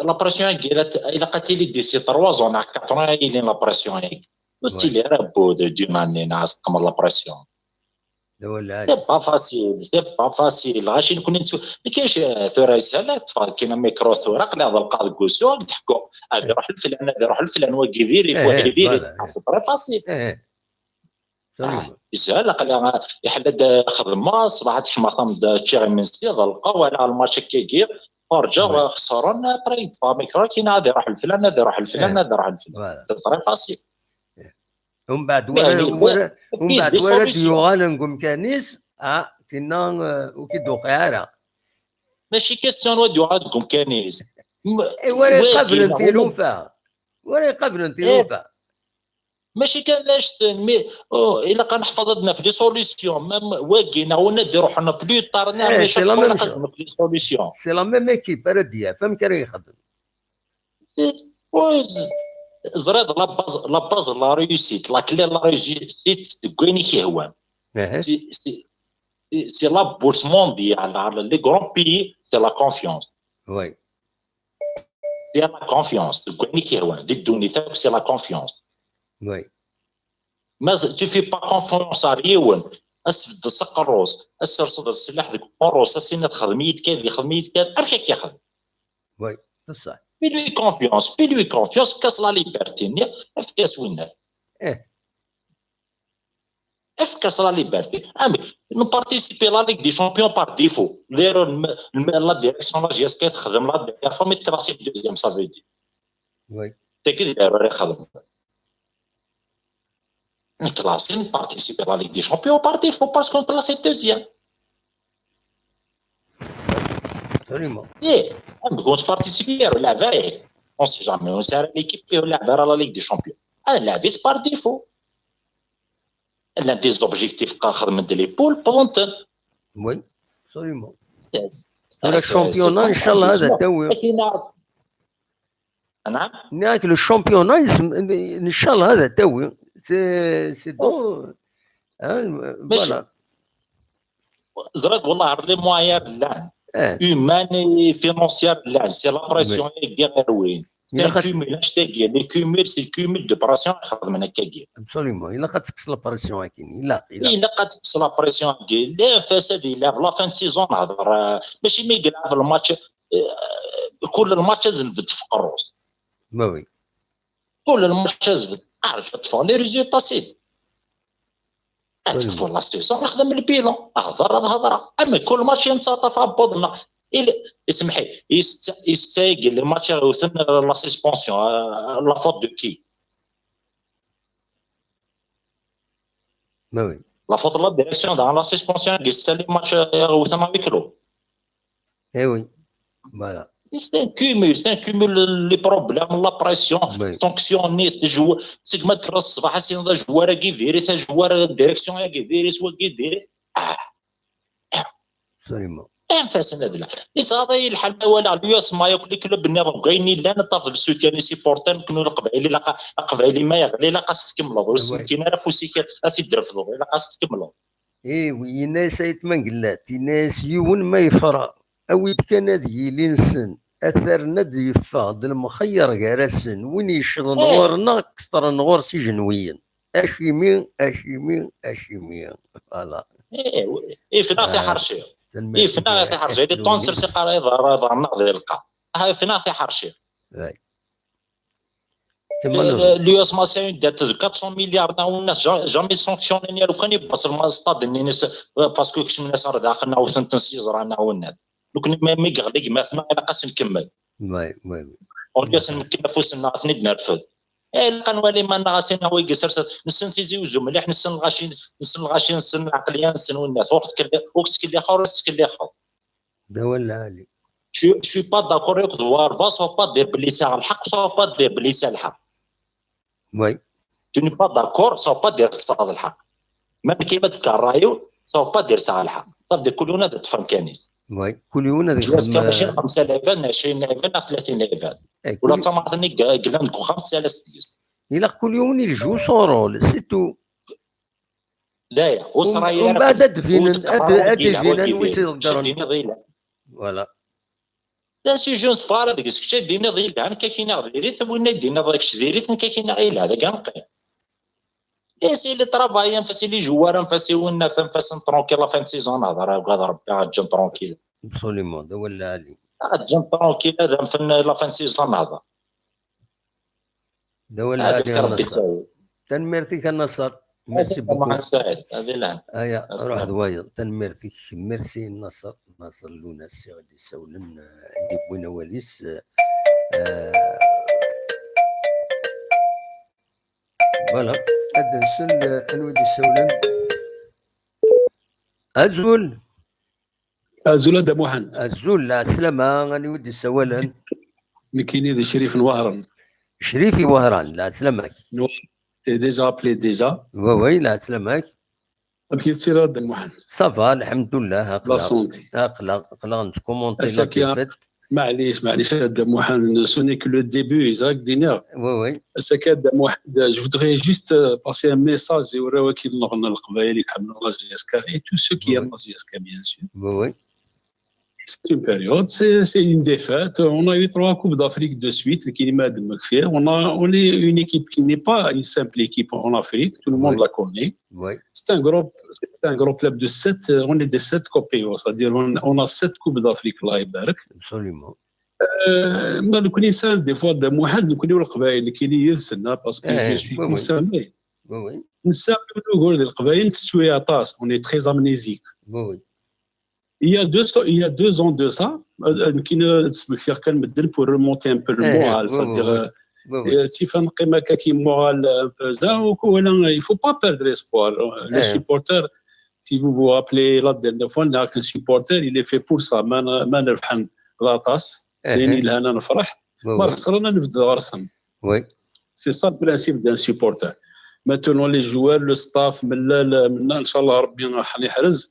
la pression-agi, ilaq ad tili d'ici trois ans, neɣ quatre ans, ad yili la pression-agi. Ur tettili ara bout d'une année, neɣ ad teqmeḍ la pression. C'est pas facile, c'est pas facile. Ɣaci nekkni nettu-, ma kaenx, eh, tura yeshel ad ṭṭfeɣ kina micro tura, aql-i ad ḍelqeɣ deg wusu, ad d-ḥkuɣ, ad iruḥ leflan, ad iruḥ leflan, wagi diri-t, wagi diri-t. C'est très facile. Yeshel, aql-i, eh, iḥella-d, eh, xedmeɣ, ṣṣbeḥ ad kecmeɣ tameddit, ččiɣ imensi, ḍelqeɣ, walaɣ lmatch akkagi, urǧaɣ, eh, xesren, après yeṭṭef amikru, kina ad iruḥ leflan, ad iruḥ leflan, ad iruḥ leflan. C'est très facile. Umbeɛd wara, wara, umbeɛd wara d-yuɣalen deg umkan-is, ah, tinna, eh, ur k-id-tuqiɛ ara. Mačči question n wa d-yuɣal deg umkan-is. Eh, wara iqablen tilufa. Wara iqablen tilufa. Mačči kan d anect-n, mais, oh, ilaq ad neḥfeḍ ad naf les solutions. Même wagi, neɣ win ad d-iruḥen plus tard, neɣ, eh, mais chaque fois ilaq ad naf les solutions. C'est la même équipe ara d-yaf, amek ara yexdem? Ẓriɣ la base, la base de la réussite, la clé de la réussite, deg wayen i k-ihwan. C'est, c'est, c'est, c'est la bourse mondiale, les grands pays, c'est la confiance. Oui. C'est la confiance, deg wayen i k-ihwan, di ddunit akk, c'est la confiance. Oui. Ma tu fais pas confiance ar yiwen, ad s-tbeddeḍ s aqerru-s, ad s-terseḍ sslaḥ deg uqerru-s, ad s-tiniḍ xdem-iyi-d kan, xdem-iyi-d kan, amek ad k-yexdem? Oui, c'est ça. Fais-lui confiance, fais-lui confiance, fk-as la liberté-nni, fk-as winna. Eh. Fk-as la liberté. Amek? Nous participer la Ligue des Champions par défaut. L'erreur, la direction, la J S K, texdem la dernière fois, mais classé deuxième, ça veut dire. Oui. Tagi d l'erreur i xedmen. Classé, participer à la Ligue des Champions par défaut parce qu'on est classé deuxième. Absolument. ايه، كنت participer ولا عبارة، on sait jamais، on sait l'équipe ولا عبارة la Ligue des Champions. انا لعبت par défaut. انا des objectifs قا خدمت les poules بونت. Oui, absolument. ولا الشامبيونات ان شاء الله هذا تاوي. نعم. نعم، le championnat ان شاء الله هذا تاوي. C'est bon. Voilà. زراد والله عرض les moyens لان humain et financier لان c'est la pression. يجي غير وين؟ C'est un cumul. اش تاقي؟ Le cumul, c'est le cumul de pression. خدمنا كاكي. Absolument. الا قد تكسر la pression هاكي، الا الا قد تكسر la pression هاكي، لا فساد الا في la fin de saison نهضر. ماشي ما يقلع في الماتش، كل الماتش زنفت في قروص. ما oui. كل الماتش زنفت، عرفت تفون les résultats سيدي. تكفى la saison نخدم le bilan. هضر هذا هضره، اما كل ماتش ينتصر في عبودنا. اسمحي، يستايق les matchs يغوثن la suspension. La faute de qui؟ ما oui. La faute la direction dans la suspension. قيس les matchs يغوثن à huis clos. Eh oui. Voilà. C'est un cumul, c'est un cumul, les problèmes, la pression, sanctionner, تجو سيك ما تكرا الصباح سين هذا جوار كي فيري، تا جوار direction كي فيري، سوا كي ديري. Absolument. انفاسنا هذا. يتعاطي الحال ما ولا على اليوس ما ياكل كلوب النظام كاين الا نطاف السوتيان سيبورتر كنو القبائلي لا القبائلي ما يغلي لا قاس تكملوا وسمكينا راه فوسيك في الدرف لا قاس تكملوا. ايوا، يناس ايت ما قلات، يناس يون ما يفرى. اويد كان هذه يلي نسن اثرنا ديفا د المخير غرسن وين يشرن غورنا كثر نغور سجنويين. اشيمي اشيمي اشيمي. Voilà. ايه، فينا تي حرشي. ايه، فينا تي حرشي. لي طونسر سي قرا يضرنا ذي القا. ها فينا تي حرشي. اي. اليوس ما ساين دات quatre cents milliards ناو الناس jamais sanctionné لو كان يبصر ما استاد الناس. Parce que كشم الناس راه داخلنا وثنت نسيز رانا والناس. لو كان ما ميغلق ما ثنا انا قاس نكمل. وي وي وي. اون يوس نمكن نفوسنا اثني نرفض. ايه، لقى نوالي ما نغاسينا ويقي سرسر نسن تيزي وزو مليح، نسن الغاشي، نسن الغاشي، نسن العقليه، نسن والناس. وقت كل وقت كل اخر، وقت كل اخر. دوا العالي. Je suis pas d'accord avec Varva, سو با دير بلي ساغ الحق، سو با دير بلي ساغ الحق. وي. Tu n'es pas d'accord, سو با دير ساغ الحق. ما كيما تلقى الرايو، سو با دير ساغ الحق. صافي كل يوم هذا تفهم كانيس. وي، كل يوم هذا جواسكا ماشي خمسة لعيبان، عشرين لعيبان، ثلاثين لعيبان. ولا تماثني قلان كو خمسة على سديس. الا كل يوم يجو سورول، c'est tout. لا يا، وصرايا ومن بعد ادفينن، ادفينن ويتي القرن. Voilà. دا سي جون فار هذيك سكتي دينا ضيل عن كاكينا غيري ثوينا دينا ضيك شديري ثن كاكينا غير هذا كان قيم. اي سي لي طرافاي انفاسي لي جوار انفاسي ونا انفاس ترونكيل لا فان سيزون هذا راه قاعد ربي غتجن ترونكيل. Absolument، هذا هو اللي علي. غتجن ترونكيل هذا فن لا فان سيزون هذا. هذا هو اللي علي النصر. تنميرتك النصر. Merci beaucoup. سعيد. هذه لا. ايا روح دوايض. تنميرتك. Merci النصر. ناصر لوناسي غادي يسولن، آه، يجيب وين واليس. آه، voilà. هذا نسل، آه، انو يسولن. ازول. ازول هذا محمد. ازول، العسلامة، انو يسولن. نكيني ذي شريف نوهرن. شريفي وهران، العسلامة. T'es déjà appelé déjà. وي وي، العسلامة. كيف تصير هذا محمد؟ صافا، الحمد لله. لا سونتي. اخلاق اخلاق نتكومونتي. معليش معليش هذا محمد، ce n'est que le début. راك دينا. وي وي. هذا محمد، je voudrais juste passer un message. وراو كي نغنى القبايل يحملوا la JSK et tous ceux qui aiment la JSK bien sûr. وي وي. C'est une période, c'est une défaite. On a eu trois Coupes d'Afrique de suite. On a, on est une équipe qui n'est pas une simple équipe en Afrique. Tout le monde la connaît. Oui. C'est un groupe, c'est un groupe de sept. On est des sept Copéos, c'est-à-dire on, on a sept Coupes d'Afrique là. Absolument. ما نكون انسان des fois de محمد نكون القبائل كي يرسلنا parce que je suis concerné. Oui oui. نسى نقول القبائل تسوي عطاس. On est très amnésique. Oui oui. Il y a deux, il y a deux ans de ça, كنا تسمح كان مدن pour remonter un peu le moral, c'est-à-dire Oui, oui. Tif ad neqqim akka qui moral un peu ça, ou quoi, là, il faut pas perdre espoir. Le supporter, si vous vous rappelez, la dernière fois, on a qu'un supporter, il est fait pour ça. ما ن- ما نربح ضاطاس، لين يلهانا نفرح. ما خسرنا نبدا غرسن. Oui. C'est ça le principe d'un supporter. Maintenant, les joueurs, le staff, ملا- ملا، إن شاء الله ربي راح يحرز.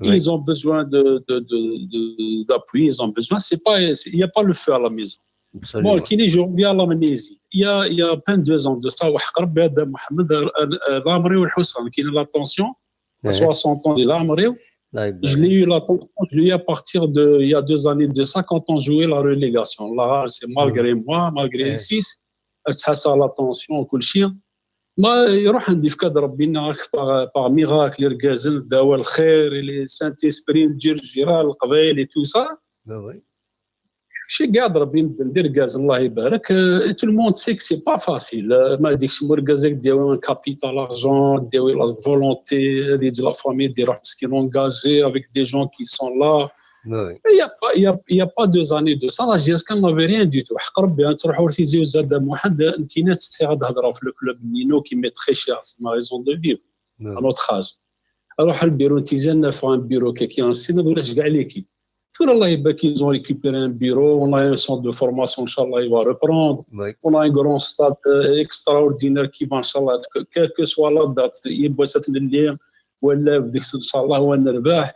Ils ont besoin de, de, de, de- d'appui, ils ont besoin. C'est pas, c'est- il n'y a pas le feu à la maison. Bon, كيني je reviens à l'amnésie. Il y a, il y a à peine deux ans de ça, وحق ربي هذا محمد، آه، آه، العمري والحسن، كاين la tension, à soixante ans, العمري. Je l'ai eu la tension, je l'ai eu à partir de, il y a deux années de ça, quand on jouait la relégation. Là, c'est malgré moi, malgré les six, تحس la tension وكل شيء. ما يروح عندي في كاد ربي، إنه par, par miracle، يرقازن داوى الخير، les Saint-Esprit، الجرجيرة، القبائل، et tout ça. شي قاعد ربي ندير كاز، الله يبارك. Et tout le monde sait que c'est pas facile. ما ديكش مرقزك ديوي un capital argent، ديوي la volonté، هذه la famille دي روح مسكين engagé avec des gens qui sont là. Il y a pas, il y a, il y a pas deux années de ça, la J S K n'avait rien du tout. حق ربي، أنا تروح ورثي زيو زاد واحد، كاينه تستحي غاد هضره في le club نينو qui met très cher, c'est ma raison de vivre, à notre âge. اروح للبيرو نتيزان، نرفع un bureau كي كي un سينا ولا كاع l'équipe. ثورة الله يبارك، ils ont récupéré un bureau, on a un centre de formation, إن شاء الله, il va reprendre. On a un grand stade, euh, extraordinaire qui va, إن شاء الله, que- quelle que soit la date, يبوسات اللي ولا بديك إن شاء الله ونربح.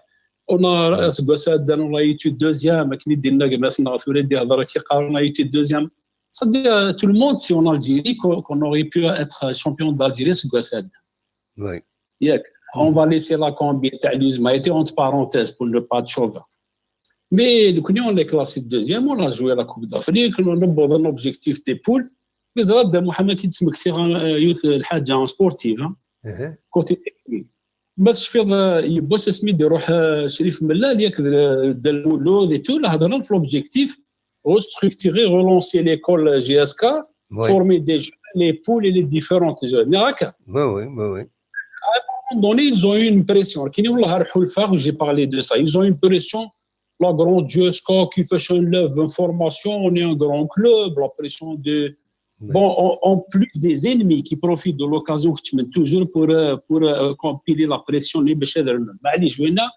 On a, أسقوس هذا, on a été deuxième, كي دينا قمتنا ثورة دي هضره كي قالوا, on a été deuxième. C'est-à-dire, tout le monde, si en Algérie, qu'on qu'on aurait pu être champion d'Algérie, أسقوس هذا. ياك. On va laisser la combine تاع لوز ما été entre parenthèses pour ne pas être chauvin. Mais nous, on est classé deuxième, on a joué la Coupe d'Afrique, on a un objectif des poules. Mais زاد محمد كي تسمك فيها, آه، يوث الحاجه sportive, hein. Côté technique. ما تشفيض, آه، يبوس اسمي دي روح, آه، شريف ملال ياك, آه، دلولود et tout, لا هضرنا في l'objectif, restructurer, relancer l'école J S K, former des jeunes, les poules et les différentes jeunes. هكا. Oui, oui, oui, oui. À un moment donné, ils ont eu une pression. كيني والله راحوا الفاغ, j'ai parlé de ça. Ils ont une pression. La grande J S K كيفاش نلعب, une formation, on est un grand club, la pression de. Bon, en, en plus des ennemis qui profitent de l'occasion, كنت من toujours pour, euh, pour, euh, compiler la pression, اللي باش هذا المهم. معليش, وينا,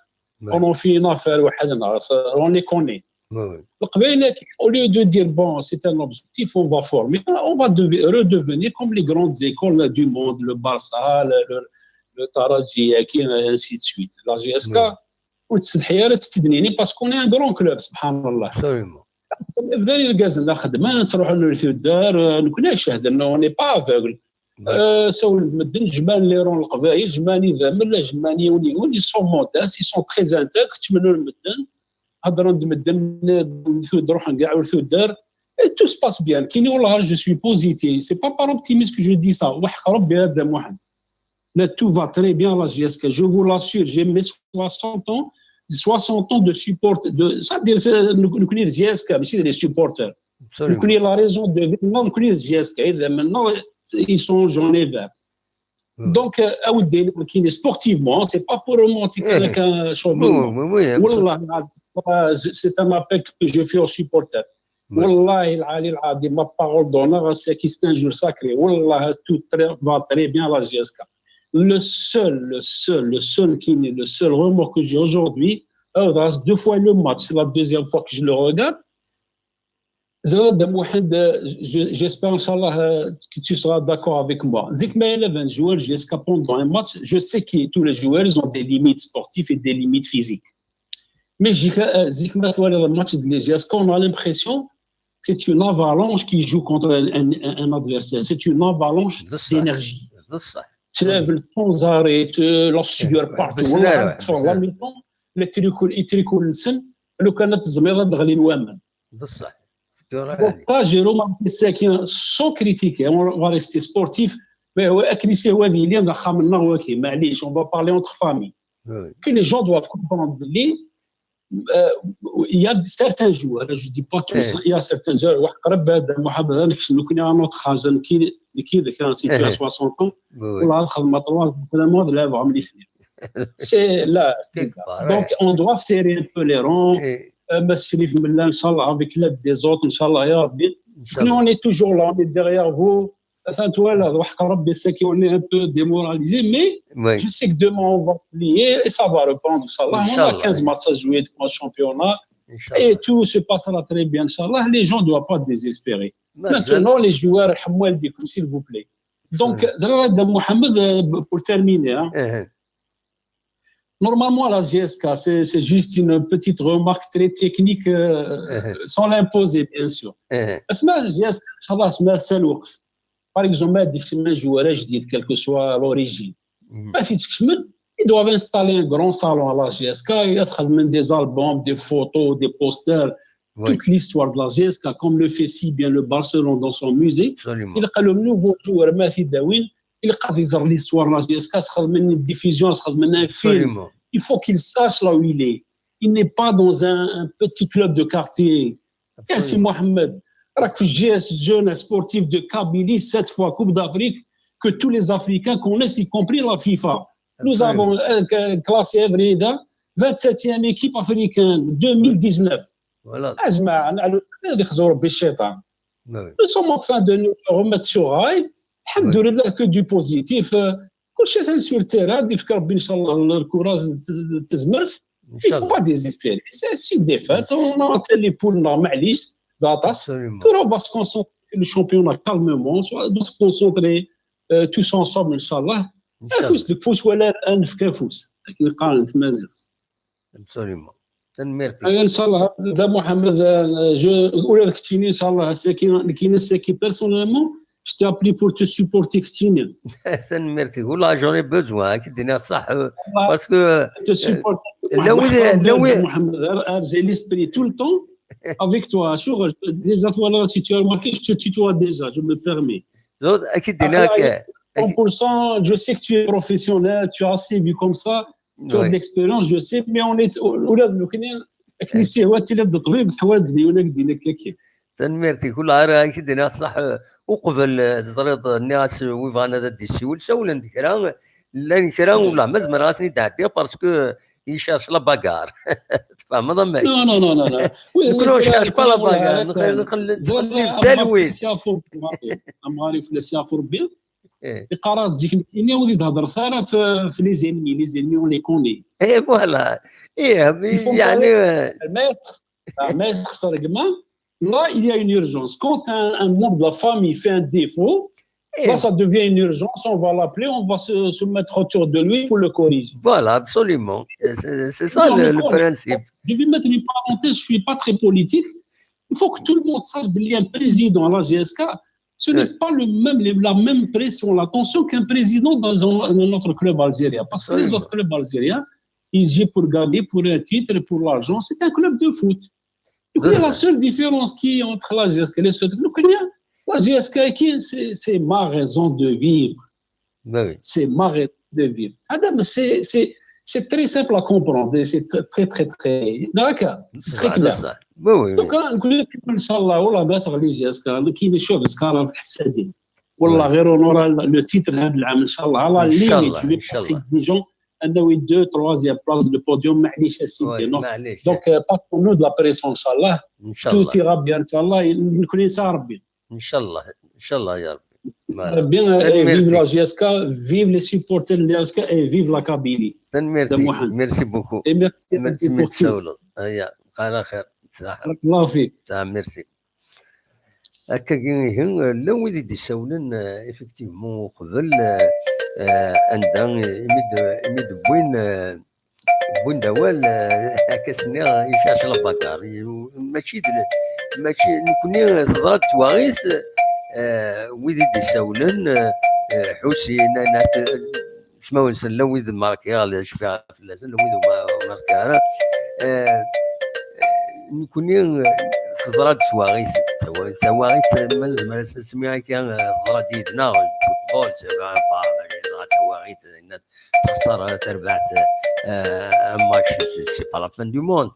on en fait une affaire وحدنا, on les connaît. القبايل, au lieu de dire, bon, c'est un objectif, on va former, on va dev- redevenir comme les grandes écoles du monde, le Barça, le, le, le Taraji, et ainsi de suite. La J S K, وتستحي راه تدنيني, parce qu'on est un grand club, سبحان الله. Absolument. بدا يرقازنا خدمه, تروح نرثو الدار, نكون شاهد انه on n'est pas aveugle. آه, سول المدن, جمال لي رون القبايل, جمال نظام, لا جمال يوني, يوني sont modestes, ils sont très intègres, تمنوا المدن, هضروا المدن, نرثو, نروح نقاع ورثو الدار. Et tout se passe bien. كيني والله, je suis positif. C'est pas par optimisme que je dis ça. وحق ربي هذا واحد. Là, tout va très bien, la J S K. Je vous l'assure, j'ai mes soixante ans, soixante ans de support. De, ça, des, euh, nous, nous connaissons J S K, mais c'est des supporters. Nous connaissons la raison de vivre. Non, nous connaissons J S K. Et maintenant, ils sont jaunes et verts. Donc, euh, أودي, كيني, sportivement, c'est pas pour romantique, avec un chauvinisme. Oui, oui, oui, والله العظيم, euh, c'est un appel que je fais aux supporters. والله العلي العظيم, ma parole d'honneur, c'est que c'est un jour sacré. والله, tout très, va très bien, la J S K. Le seul, le seul, le seul qui n'est, le seul remords que j'ai aujourd'hui, euh, deux fois le match, c'est la deuxième fois que je le regarde. Zad Mohamed, euh, je- j'espère, Inch'Allah, euh, que tu seras d'accord avec moi. Zik ma yella un joueur J S K pendant un match, je sais que tous les joueurs, ils ont des limites sportives et des limites physiques. Mais Zik, euh, Zik ma twaliḍ le match de la J S K, on a l'impression que c'est une avalanche qui joue contre un, un- un adversaire. C'est une avalanche d'énergie. بصح. تلعب le temps arrêt, euh, la sueur partout. بس والله لا، غتفرج la mi-temps, les tricoles, les tricoles نسن, لو كانت الزميضه دغلي نوامن. بصح. C'est vrai. Donc, ça, Jérôme, c'est qui, sans critiquer, on va rester sportif. Mais ouais, كنيسة هو هذه اللي عندها خامنا وكي, معليش, on va parler entre familles. Oui. Que les gens doivent comprendre. Les, euh, il y a certains joueurs, je dis pas tous, Eh. il y a certains joueurs, وحق ربي هذا محمد, هذا نكشف لكم, il y a un autre خازن كي, كي ذاك, c'est Eh. soixante ans. Oui, oui. والله الخدمة طلعت, vraiment, لا, vraiment, الاثنين. C'est là. كيكبر. Donc, on doit serrer un peu les rangs. إيه. Euh, merci, Mila, Inch'Allah, avec l'aide des autres, Inch'Allah, يا ربي. Nous, on est toujours là, on est derrière vous. Enfin, tu vois, là, on est un peu démoralisé, mais je sais que demain, on va plier et ça va reprendre, Inch'Allah. On a quinze matchs à jouer pour un championnat et tout se passera très bien, Inch'Allah. Les gens ne doivent pas désespérer. Maintenant, les joueurs, s'il vous plaît. Donc, Mohamed, euh, pour terminer, hein, normalement, la J S K, c'est juste une petite remarque très technique, euh, sans l'imposer, bien sûr. Parce que la J S K, Inch'Allah, c'est le, par exemple, un joueur jdid, quelle que soit l'origine. Ils doivent installer un grand salon à la J S K, mettre des albums, des photos, des posters, toute l'histoire de la J S K, comme le fait si bien le Barcelone dans son musée. Il y a le nouveau joueur, Mathieu Dawin, il a l'histoire de la J S K, une diffusion, un film. Il faut qu'il sache là où il est. Il n'est pas dans un, un petit club de quartier. Si Mohamed, راك في J S Jeune Sportif de Kabylie, sept fois Coupe d'Afrique, que tous les Africains connaissent, y compris la FIFA. Nous avons euh, classé Evrida, vingt-septième équipe africaine, deux mille dix-neuf. Voilà. Nous sommes en train de nous remettre sur rail. الحمد لله, que du positif. كل شيء sur terrain, يفك ربي إن شاء الله الكوراج, التزمرت. Il ne faut pas désespérer. C'est une défaite. On a fait les poules normales. Puis on va se concentrer sur le championnat calmement. On va se concentrer euh, tous ensemble, إن شاء الله. Afus deg ufus ولا نفك afus. Akken qqaren tmaziɣt. Absolument. Tanemmirt-ik. Aya, إن شاء الله, da Mohamed, ula d keččini, إن شاء الله, nekkini personnellement, je t'ai appelé pour te supporter, keččini. Tanemmirt-ik. Ula, j'en ai besoin, ad k-d-iniɣ ṣṣeḥ, parce que je te supporte. Là où il est, là où il est, Mohamed, j'ai l'esprit tout le temps avec toi. Déjà, voilà, si tu as remarqué, je te tutoie déjà, je me permets. Ad k-d-iniɣ. Cent pour cent, je sais que tu es professionnel, tu as assez vu comme ça. Tu as de l'expérience, je sais, mais on est, ula d nekkni, akken i s-yehwa, tili d ṭṭbib, ḥwaǧ d yiwen ad k-d-yini akka. Tanemmirt-ik. Ula ara ak-d-iniɣ ṣṣeḥ, uqbel, teẓriḍ, nniɣ-as wi bɣan ad d-yessiwel, sawlen-d kra, llan kra, ula ma zemreɣ ad ten-id-ɛeddiɣ, parce que ils cherchent la bagarre. Tfehmeḍ amek? Non, non, non, non, non. Nekkni on cherche pas la bagarre, neqbel talwit. Amɣar yefla s yafu Rebbi. Iqarr-aɣ-d zik nekkini ur d-hedret ara f les ennemis, les ennemis on les connaît. Et voilà. يعني ما يتخسر كما. Là, il y a une urgence. Quand un, un membre de la famille fait un défaut, là, ça devient une urgence. On va l'appeler, on va se, se mettre autour de lui pour le corriger. Voilà, absolument. C'est ça le, le principe. Je vais mettre une parenthèse, je ne suis pas très politique. Il faut que tout le monde sache qu'il y a un président à la J S K. Ce n'est pas le même, la même pression, la tension qu'un président dans un, un autre club algérien. Parce que les autres clubs algériens, ils jouent pour gagner, pour un titre, pour l'argent. C'est un club de foot. Donc, la seule différence qui est entre la J S K et les autres clubs, la J S K, c'est ma raison de vivre. Ben oui. C'est ma raison de vivre. Adam, c'est très simple à comprendre. C'est très, très, très. D'accord. C'est très clair. Ben oui. Donc, إن شاء الله, والله ما تغلي J S K, كاين شوف J S K راه في الحسادين. والله غير on aura le titre هذا العام إن شاء الله. À la limite, je vais pas préjuger أنه deux, troisième place, le podium, معليش أسيدي. Donc, pas pour nous de la pression إن شاء الله. Tout ira bien إن شاء الله. نكون إن شاء ربي. إن شاء الله، إن شاء الله يا ربي. Bien, vive la J S K, vive les supporters de la J S K et vive la Kabylie. Merci beaucoup. Merci beaucoup. Merci beaucoup. هيا، على خير. بارك الله فيك. Merci. Akka ihi, llan wid i d-issawlen, effectivement, uqbel, anda imi d-wwin, wwin-d awal, akka s-nniɣ, icac labagar. Mačči d, mačči, nekkni teḍra-d twaɣit, wid i d-issawlen, Ḥusin, Anat, ismawen-nsen llan wid markiɣ, cfiɣ fell-asen, llan wid ur markiɣ ara. Nekkni teḍra-d twaɣit, tawaɣit, ma nezmer ad s-nsemmi akka, teḍra-d yid-neɣ, football, c'est pas, dɣa tawaɣit, texṣer, terbeḥ un match, c'est pas la fin du monde.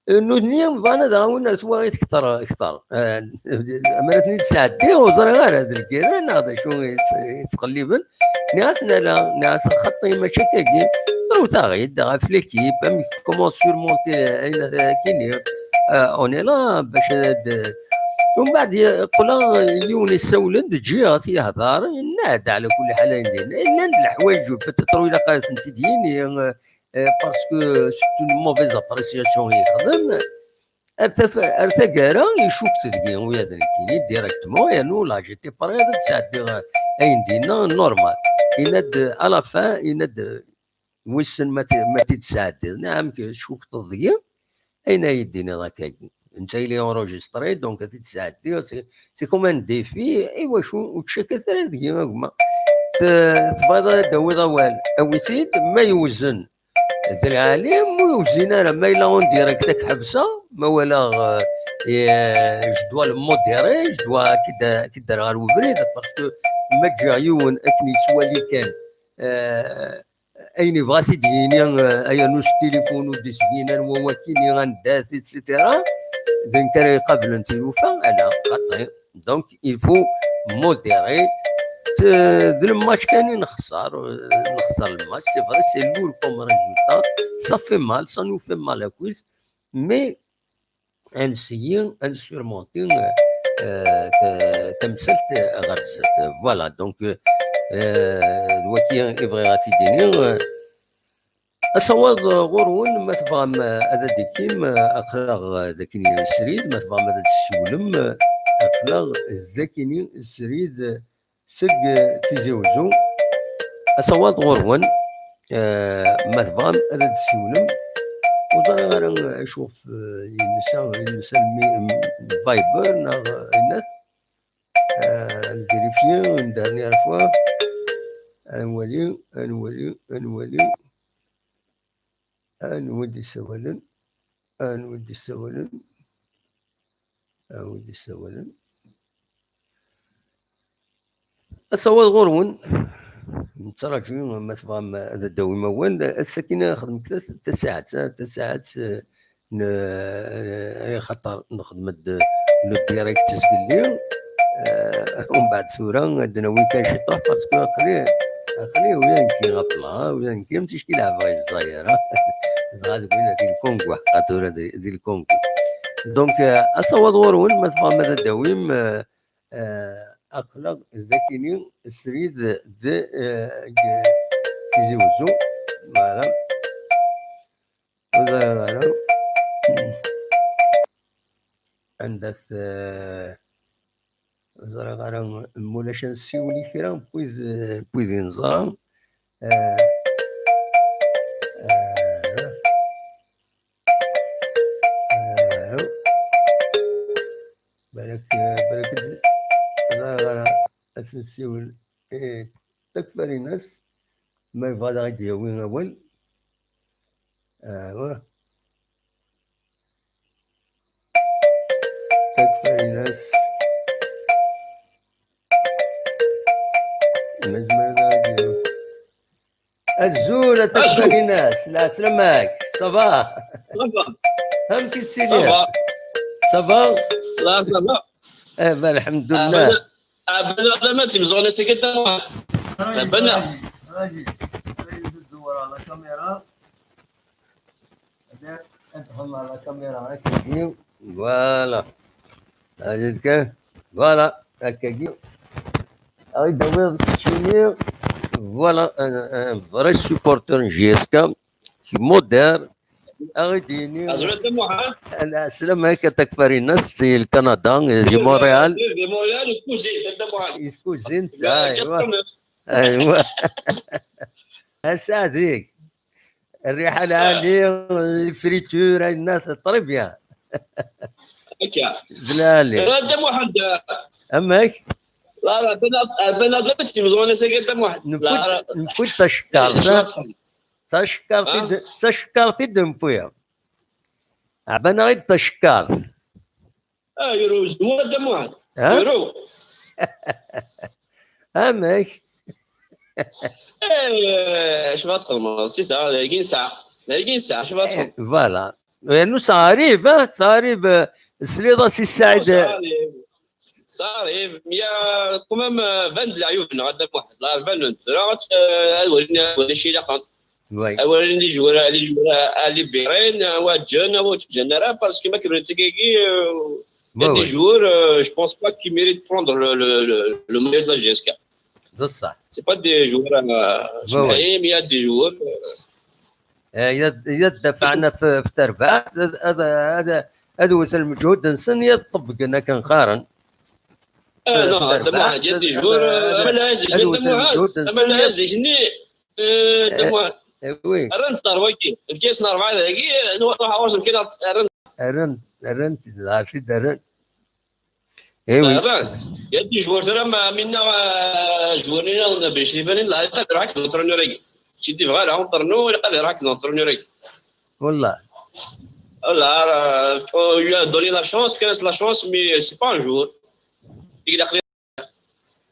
Nutni bɣan ad ɛawnen ar twaɣit kter, kter. Amar ad ten-id-sɛeddiɣ, ur ẓriɣ ara d lgirra neɣ d acu i ttqelliben. Nniɣ-asen ala, nniɣ-asen xaṭi mačči akkagi. Awet-aɣ-id ɣef l'équipe, amek comment surmonter ayen akini. On est là bac ad Umbeɛd qqleɣ, yiwen issawlen-d, ǧǧiɣ-t yehder, yenna-d ɛla kulli ḥal ayen din. Llan-d leḥwayeǧ, peut-être, ilaq ad tent-id-yini, eh, parce que c'est une mauvaise appréciation i yexdem. Ar taf-, ar taggara, icukk-t deg-i, ula d nekkini, directement, yernu là, j'étais prêt ad sɛeddiɣ ayen dinna, normal. Yenna-d, à la fin, yenna-d, wissen ma t-, ma t-id-tesɛeddiḍ. Nɛam, cukkeḍ deg-i, ayen ay d-tiniḍ akkagi. Netta yella enregistré, donc ad t-id-sɛeddiɣ, c'est, c'est comme un défi, i wacu ur ttcakkat ara deg-i a gma. Te-, tebɣiḍ ad d-tawiḍ awal, awi-t-id, ma yewzen d lɛali, ma ur yewzin ara, ma yella en direct ad k-ḥebseɣ, ma walaɣ, euh, et, euh, je dois le modérer, je dois ad k-id-, ad k-id-rreɣ ɣer ubrid, parce que ma ǧǧiɣ yiwen akken yettwali kan, euh, ayen yebɣa ad t-id-yini, eh, ayen s tilifun ur d-isbin anwa wakini, anda-t, et cetera. D nekk ara iqablen tilufa, ala, xaṭi. Donc, il faut modérer. C'est, d le match kan i nexṣer, eh, nexṣer le match. C'est vrai, c'est lourd comme résultat. Ça fait mal, ça nous fait mal à cuisse. Mais ad nseyyi ad nsurmonti, euh, ta-, tamsalt ɣer zdat. Voilà, donc, euh, d waki i bɣiɣ ad t-id-iniɣ. Euh, asawaḍ ɣur-wen, ma tebɣam, euh, ad d-tekim, euh, aql-aɣ, euh, d akken srid, ma tebɣam ad d-tessiwlem, euh, aql-aɣ d akken srid, euh, seg, eh, Tizi Uzzu. Asawaḍ ɣur-wen, eh, ma tebɣam ad d-tessiwlem. Ur ẓriɣ ara acu ɣef, eh, yensa, yensa mi-, Viber neɣ, eh, ayen-at. Eh, ad vérifier une dernière fois. Ad nwali, ad nwali, ad nwali. Anwa i d-isawalen? Anwa i d-isawalen? Anwa i d-isawalen? Asawaḍ ɣur-wen. Nettraǧu ma tebɣam ad d-tawim awal. Ass-agi ad nexdem tas-, tasaɛet, tasaɛet, eh, n-, eh, axaṭer nexdem-d le direct zgelli. Eh, umbeɛd tura ad d-nawi kan ciṭuḥ, parce que aql-i, aql-i ula d nekki ɣef la, ula d nekki am ticki leɛbeɣ i Zzayir, ha? Dɣa deg winna di Lkongo, ḥqa tura di, di Lkongo. Donc, eh, asawaḍ ɣur-wen, ma tebɣam ad d-tawim, eh, eh, aql-aɣ d akini srid d, eh, g-, Tizi Uzzu. Voilà. Ur ẓriɣ ara anda-t, eh, ur ẓriɣ ara, ma ulac ad nessiwel i kra n wid, eh, n wid i neẓra. Eh, eh, eh, balak, eh, balak d-, ur ẓriɣ ara ad s-nessiwel i Takfarinas, ma yebɣa ad aɣ-id-yawi awal. Awa. Takfarinas. Mazmer ad aɣ-id-yawi. Azul a Takfarinas, lɛeslama-k, ça va? Ça va. Amek i tettiliḍ? Ça va. Ça va? Là, ça va. Eh ben, alhamdulillah. Abana, abana, la ma timẓuɣna seg Dda Muḥ. Abana. Raji, raji, raji, la caméra. Ad txedmeḍ la caméra, akkagi. Voilà. Raji kan. Voilà, akkagi. Ad d-tawiḍ keččini. Voilà, un, un vrai supporter n J S K. Modèle. Ad aɣ-d-yini. Azul a Dda Muḥ. Lɛeslama-k a Takfarinas, si Lkanada, di Montréal. Di Montréal, i tkuzint a Dda Muḥ. I tkuzint, aywa. Aywa. Asaɛd-ik. Rriḥa lɛali, les fritures, ayen-nni, très bien. Akka. D lɛali. A Dda Muḥ. Amek? La, la, bana, bana, bana, timẓuɣna seg a Dda Muḥ. Mkul, la, la. Mkul tacekkart, eh, ha? Tacekkart i d-, tacekkart i d-newwi. Ɛban-aɣ-id tacekkart. Ah, yuru, zedwa Dda Muḥ. Ha? Yuru. Amek? Eh, acu ad txedmeḍ? Si saɛa, dagi nesɛa. Dagi nesɛa, acu ad txedmeḍ? Eh, voilà. Yernu sɛarib, ha? Sɛarib, eh, tesliḍ-as i Ssaɛid. Sɛarib. Sɛarib, ya, quand même, euh, ban-d leɛyub-nneɣ a Dda Muḥ. La, ban-d. Tura, euh, ad walin, ad walin acu ilaqen. Oui. Ad walin les joueurs, les joueurs, ad libérin, ad ǧǧen, ad ur ǧǧen ara, parce que ma kemmlen ttagagi, euh, Il y a des joueurs, euh, je pense pas qu'ils méritent prendre le, le, le, le maillot de la J S K. C'est pas des joueurs, euh, mais il y a des joueurs, euh, يا دافعنا في في تربات هذا هذا هذا وث المجهود نسن يطبق انك نقارن. آه، non, il y a des joueurs, euh, أما العزيز، أما العزيز، أما العزيز، ني، آه، oui. رنت دار واقي، في كاس نهار بعد هاقي، نروح نروح عاوز كاين رنت. رنت، رنت، العشيد رنت. ايوي. راه يا دي جوار ترى ما منا، آه، جوارنا ولا باش يبان لا يقدر هاك لونترونور. سيدي بغا لا اونترنو ولا قادر هاك لونترونور. والله. والله راه، oh, il a donné la chance, كانت la chance, mais c'est pas un joueur. Il a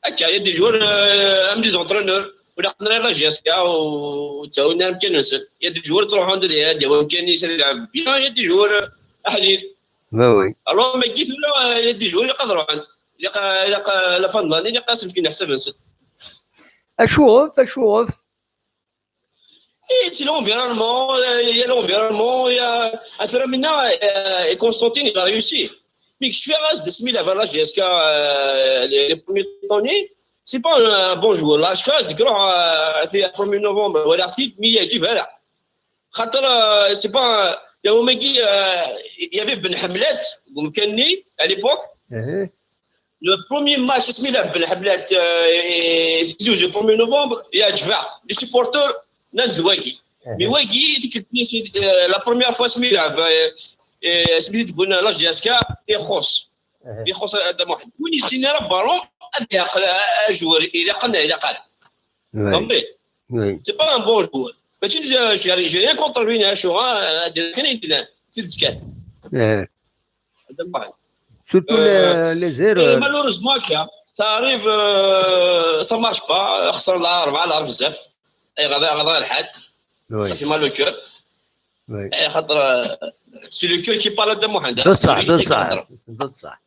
هكا يا دي جوار، آه، ام دي زونترونور ولا قدنا لا جي اس كا وتاونا يمكن نسل. يا دي جوار تروح عند دي هادي ويمكن يسال يلعب بيان، يا دي جوار احليل. Oui, oui. Alors ما قلت له يا دي جوار يقدروا عن يقا يقا لا فان داني يقا سمكين حسب نسل. اشوف اشوف. اي تي لونفيرونمون، يا لونفيرونمون يا اترى منا. كونستانتين لا ريوسي. مي كشفي غاز دسمي لا فالا جي اس كا، لي بروميي طوني. C'est pas un bon joueur. La chance de croire, c'est le premier novembre ولا عرفتي مي يجي فارع. خاطر c'est pas يا هما كي يافي بن حملات مكاني à l'époque. Le premier match اسمي لعب بن حملات في زوج le premier novembre يا جفاع les supporters نان دواكي. Mais واكي ديك la première fois اسمي لعب اسمي تقول لا جي اس كا يخص يخص هذا واحد وين يسيني راه بالون. هذا يعقل جوار الى قلنا الى قال فهمتي؟ C'est pas un bon joueur. ماشي j'ai rien contre lui، شو هذا كان يدير تيدسكات. هذا واحد. Surtout les erreurs. Malheureusement كا ça arrive, ça marche pas. خسر لا ربعه لا بزاف. اي غدا غدا الحال. صافي مال لو كور. اي خاطر c'est le cœur qui parle هذا محمد. بصح بصح بصح.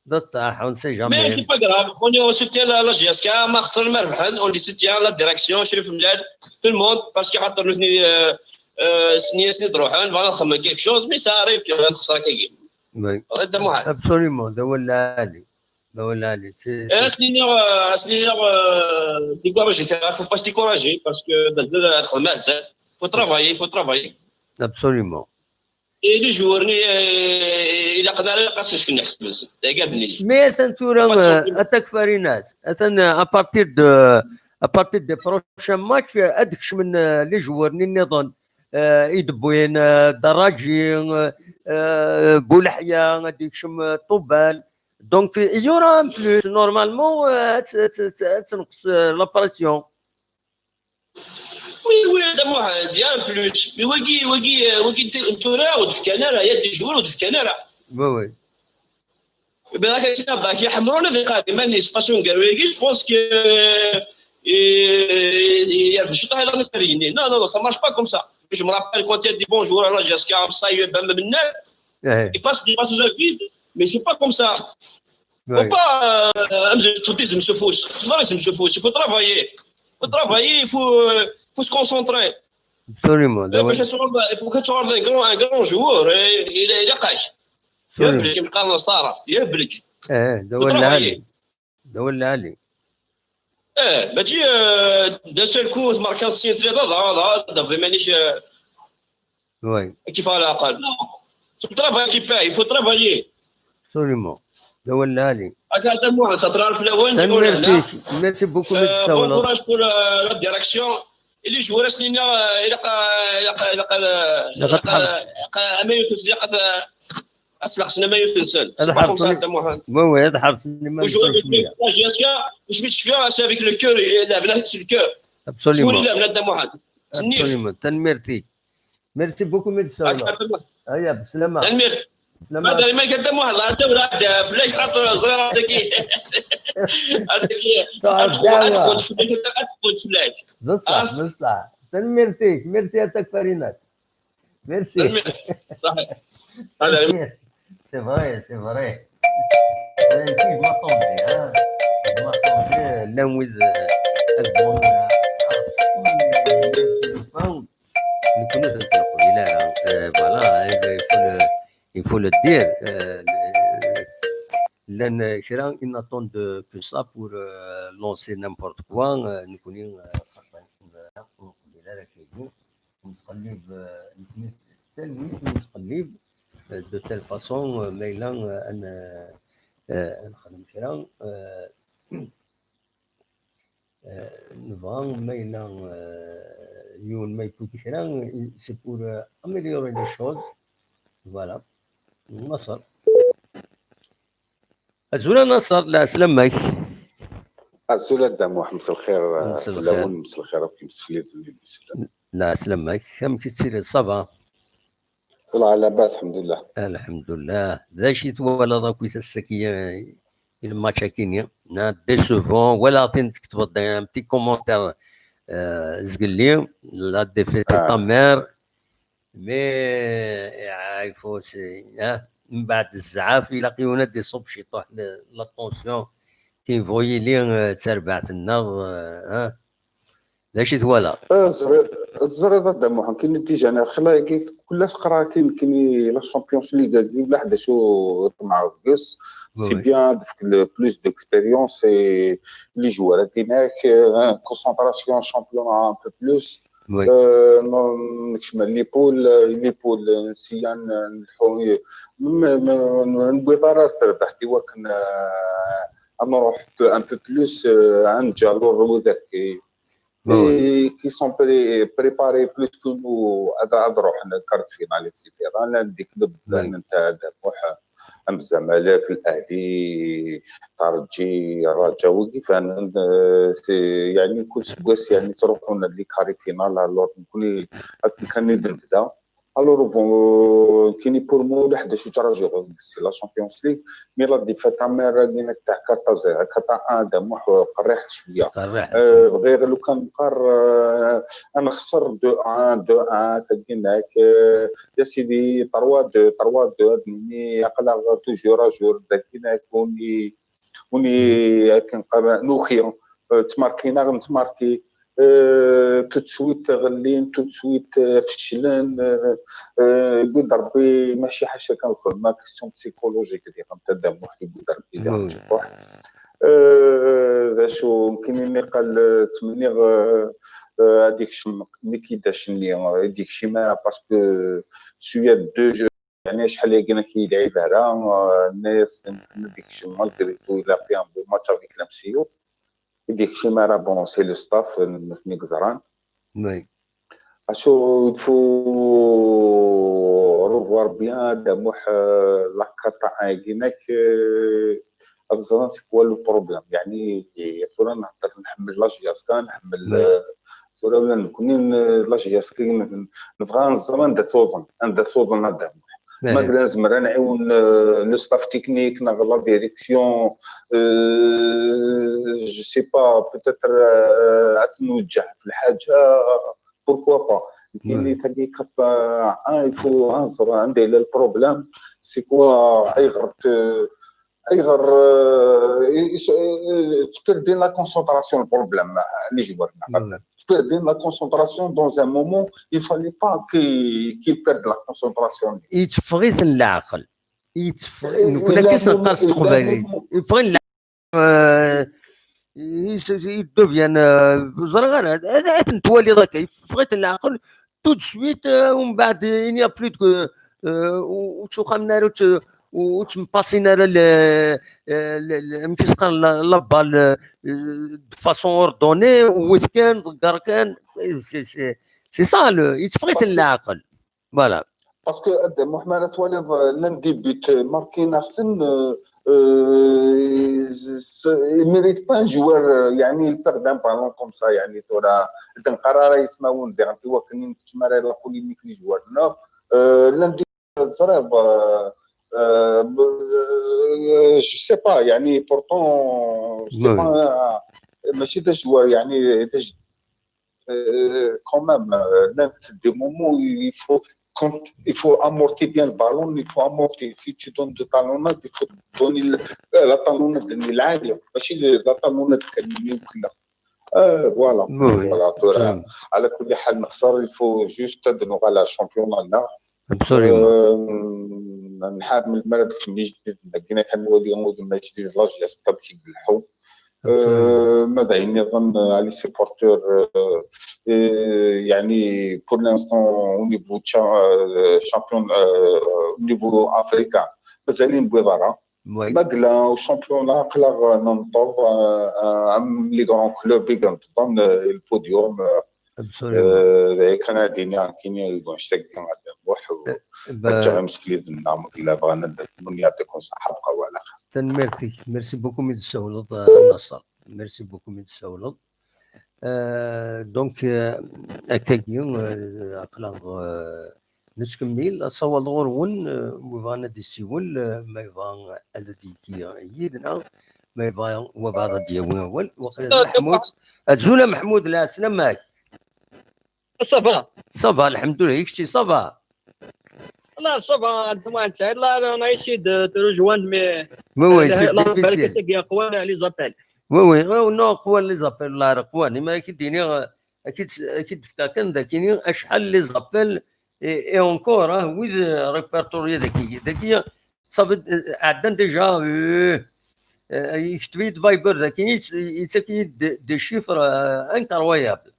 بصح on sait jamais. Mais c'est pas grave. On est au soutien la J S K, ما خسر ما ربحن. On les soutient, la direction, شريف ملال, tout le monde, parce que خاطر نثني سنين سنين تروحن فوالا نخمم quelque chose, mais ça arrive كي نخسر كي. هذا محال. Absolument, هذا هو العالي. هذا هو العالي. سنين سنين décourager, faut pas se décourager parce que مازال الخدمه بزاف. Faut travailler, faut travailler. Absolument. اي لي جوار ني الا قدر قاس شكون نحسب نسد عقابني. Mais atan tura atak Farinas atan à partir de à partir des prochains matchs ad kecmen les joueurs nniḍen, Idebwin, Daraji, Boulahya, ad yekcem Toubal. Donc il y aura un plus normalement, ad tenqes la pression. Oui, oui, هذا محال, il y a un plus. Mais واقي واقي واقي نتورا ودفكان راه يا دي جوار ودفكان راه. Oui, oui. Mais راك تشوف ذاك يحمرون هذه قاعده ما نيش فاش نقرا ويقي je pense que يعرف شو طاير مستريين. Non, non, non, ça marche pas comme ça. Je me rappelle quand il y a des bons joueurs à la J S K, ça y est, ben maintenant, ils passent, ils passent leur vie, mais c'est pas comme ça. Faut pas تفوتيزم سفوس. تفوتيزم سفوس. Il faut travailler. Il faut travailler, il faut, euh, faut se concentrer. Absolument. باش تصور باش تصور un grand, un grand joueur, il est قاش. يهبلك يبقى نصارى يهبلك. اه هذا هو العالي. هذا هو العالي. اه ماشي d'un seul coup تماركا سين ثلاثه هذا هذا مانيش. Oui. كيف على الاقل. Non. Faut travailler, il faut travailler. Absolument. هذا هو العالي. هذا هذا مو خاطر في الاول تقول هنا. Merci beaucoup. Bon courage pour la direction. اللي جوار سنينا الى الى الى الى ما يوتس دي قد اسلخ سنا ما يوتس. هذا حرف. Oui, oui, هذا حرف. وجوار جي اس كا مش بيتشفيها c'est avec le cœur, لعبنا c'est le cœur. Absolument. لعبنا هذا محمد. Absolument. تنميرتي. Merci beaucoup, Medi Saoula. هيا بسلامة. تنمير. هذا ما يقدم واحد الله سوى هذا فلاش خاطر زرير زكي. زكي. تقول فلاش تقول فلاش. بصح بصح. تنميرتي. Merci à toi Farinas. Merci. صحيح. هذا C'est vrai, c'est vrai. Vivement tombé, hein. Vivement tombé. Là où il est. نكون نتنقل الى voilà, il faut le, il faut le dire. Llan kra, ils n'attendent que ça pour, euh, lancer n'importe quoi. Euh, nekkni, euh, xaṭi, euh, ur nqebbel ara kayni. Nettqellib, euh, nekkni, talwit nettqellib, euh, de telle façon, euh, ma yella, euh, ad n-, euh, ad nexdem kra, euh, euh, nebɣa ma yella, euh, yiwen ma yewwi-d kra, c'est pour, euh, améliorer les choses. Voilà. Naṣer. Azul a Naṣer, lɛeslama-k. Azul a Dda Muḥ, mselxir, eh, mselxir fell-awen, mselxir akk imsefliden i d-isellen. Lɛeslama-k, amek i tettiliḍ, ça va? Wallah, labas, lḥemdullah. Lḥemdullah. D acu i twalaḍ akk i ass-agi, eh, i lmatch-agi-nni? Na, décevant, walaɣ tin tketbeḍ un petit commentaire, eh, zgelli, la défaite est amère. Mais, ah, il faut, c'est, hein, mbeɛd zzɛaf, ilaq yiwen ad d-iṣubb ciṭuḥ l-, la tension, tin bɣu yili, euh, d tarbaɛt-nneɣ, euh, hein. D acu i twalaḍ? Ah, ẓriɣ, ẓriɣ a Dda Muḥ, nekkini déjà, neɣ xla-agi, kul ass qqareɣ-ak-in, nekkini la Champions League-agi, ulaḥ d acu ṭemɛeɣ deg-s, c'est bien, d-fk le plus d'expérience et les joueurs, ad d-inak, euh, concentration, championnat un peu plus, Oui. Euh, n-, nekcem les poules, euh, les poules, euh, sya n-, nleḥḥu, euh, m-, m-, n-, newwiḍ ara ar terbaɛt i wakken, euh, ad nruḥ un peu plus, euh, ad neǧǧ alors widak qui, oui, qui sont pré-, préparés plus que nous ad, ad ruḥen quart de finale, et cetera. Llan des clubs, oui, banen-d Dda Muḥ, am Zamalek, L'Ahli, Terǧi, Raja, wigi banen, euh, c'est, yeɛni kul seggas, yeɛni, ttruḥun les quarts de finale, alors nekkni akken kan i d-nebda. Alors, bon, euh, nekkini pour moi, ulaḥ d acu ttṛajuɣ, c'est la Champions League, mais la défaite amère-agi-nek taq quatre à zéro, quatre à un, Dda Muḥ, euh, qerriḥet cwiya. Qerriḥet. Euh, bɣiɣ lukan nqar, euh, ad nexser deux un, deux un, tagi-nek, euh, ya sidi, trois deux, trois deux, ad nini, aql-aɣ toujours à jour, dagi-nek, uni, uni, akken qqaren, nuki, euh, ttmarkin-aɣ, nettmarki, euh, tout de suite ɣellin, tout de suite, euh, feclen, euh, euh, yewwi-d Rebbi, mačči ḥaca kan lxedma, question psychologique, diɣen, a Dda Muḥ, yewwi-d Rebbi diɣen, oui, ciṭuḥ. Euh, d acu, nekkini niqal, euh, ttmenniɣ, euh, euh, ad ikcem, mi k-id-acen-nni, euh, ad ikcem ara, parce que celui-là deux jeux, yeɛni acḥal-agi nek i d-yelɛib ara, euh, nna-yas, ad ikcem malgré tout, il a fait un bon match avec l'M C U. I d-ikcem ara, bon, c'est le staff, euh, nutni i yeẓran. Oui. Acu, il faut revoir bien, Dda Muḥ, euh, la quatre à un-agi-nek, euh, ad ẓren c'est quoi le problème. Yeɛni, tura nehder, nḥemmel la J S K, nḥemmel, oui, euh, tura ula nekkni, n-, la J S K, n-, nebɣa ad nẓer anda tuḍen, anda tuḍen a Dda Muḥ. Ma yella nezmer ad nɛiwen, euh, le staff technique, neɣ la direction, euh, je sais pas, peut-être, euh, ad t-nweǧǧeɛ f lḥaǧa, pourquoi pas. Nekkini tagi quatre à un, il faut ad nẓer anda yella le problème, c'est quoi, ayɣer t-, ayɣer, euh, i-, i-, euh, tperdin la concentration, le problème, euh, les joueurs. Tperdin la concentration dans un moment, il fallait pas qu'ils, qu'ils perdent la concentration. Yetteffeɣ-iten leɛqel. Yetteffeɣ, eh, nekkni akka s neqqar s teqbaylit. Yetteffeɣ-iten leɛqel. Euh, ils, ils deviennent, euh, ẓriɣ ara, ad, ad ten-twaliḍ akka, yetteffeɣ-iten leɛqel, tout de suite, euh, umbeɛd, il n'y a plus de, euh, ur, ur ttuxamen ara, ur tt-, ur ttembasin ara le, euh, le, le, amek i s-qqaren, la, la balle, euh, de façon ordonnée, wwet kan, ḍegger kan, c'est, c'est, c'est ça, le, yetteffeɣ-iten leɛqel. Voilà. Parce que, euh, Mohamed, tu vois, euh, l'un des buts, euh, marqués, Narsen, euh, euh, il mérite pas un joueur, euh, yeɛni, il perd un ballon comme ça, yeɛni, tura, d nqar ara yismawen, diɣen, tu vois, kan yekcem ara la polémique, les joueurs, non. Euh, l'un des, euh, euh, euh, je sais pas, yeɛni, pourtant, je sais pas, euh, mačči d joueur, yeɛni, d euh, quand même, euh, llant des moments où il faut, quand il faut amortir bien le ballon, il faut amortir. Si tu donnes de talonnade, il faut donner le, euh, la talonnade de Nilali, parce que la talonnade de Nilali. Euh, voilà. Oui, oui. Voilà, tura. على كل حال, نخسر, il faut juste de nous la championnat là. Absolument. Euh, نحب من المرة تكمل جديد، لكن كان ولي نقول ما جديد لاجياس كابكي بالحب. آه، ماذا ينظن على les supporters، آه، آه، يعني pour l'instant au niveau تشا- آه، champion، آه، au niveau africain مازالين بويضارة. Oui. مقلا و championnat قلق ننطف، آه، آه، عم les grands clubs يقدر تظن البوديوم، آه، Absolument. كان هادينا كاين يقول شتاك غادي نروح و Bah, حتى مسكليت النعم الا بغانا نعطيكم الصحه بقاو على خير. Tanemmirt-ik. Merci beaucoup mi d-tessawleḍ, euh, Nasser. Merci beaucoup mi d-tessawleḍ. Euh, donc, euh, akkagi, euh, aql-aɣ, euh, nettkemmil. Asawaḍ ɣur-wen, euh, win yebɣan ad d-yessiwel, euh, ma yebɣa ad d-yekki yid-neɣ, ma yebɣa wabɛaḍ ad d-yawi awal. Waqila d Meḥmud. Azul a Meḥmud, lɛeslama-k. Ça va. Ça va, lḥemdullah, i kečči, ça va? Là, ça va, Antoine, ça, là, on a essayé de te rejoindre, mais Oui, oui, euh, c'est là, difficile. C'est bien, quoi, les appels. Oui, oui, oh, non, qwan les appels, là, qwan. Ma ki dini, euh, ki d-, ki d-fka kan dakini, acḥal les appels et, et encore, hein, oui, le répertorié daki, daki, ça veut, euh, عندنا déjà, euh, euh, يكتب لي Viber داكي، يت-، يتاكي des, des chiffres, euh, incroyables.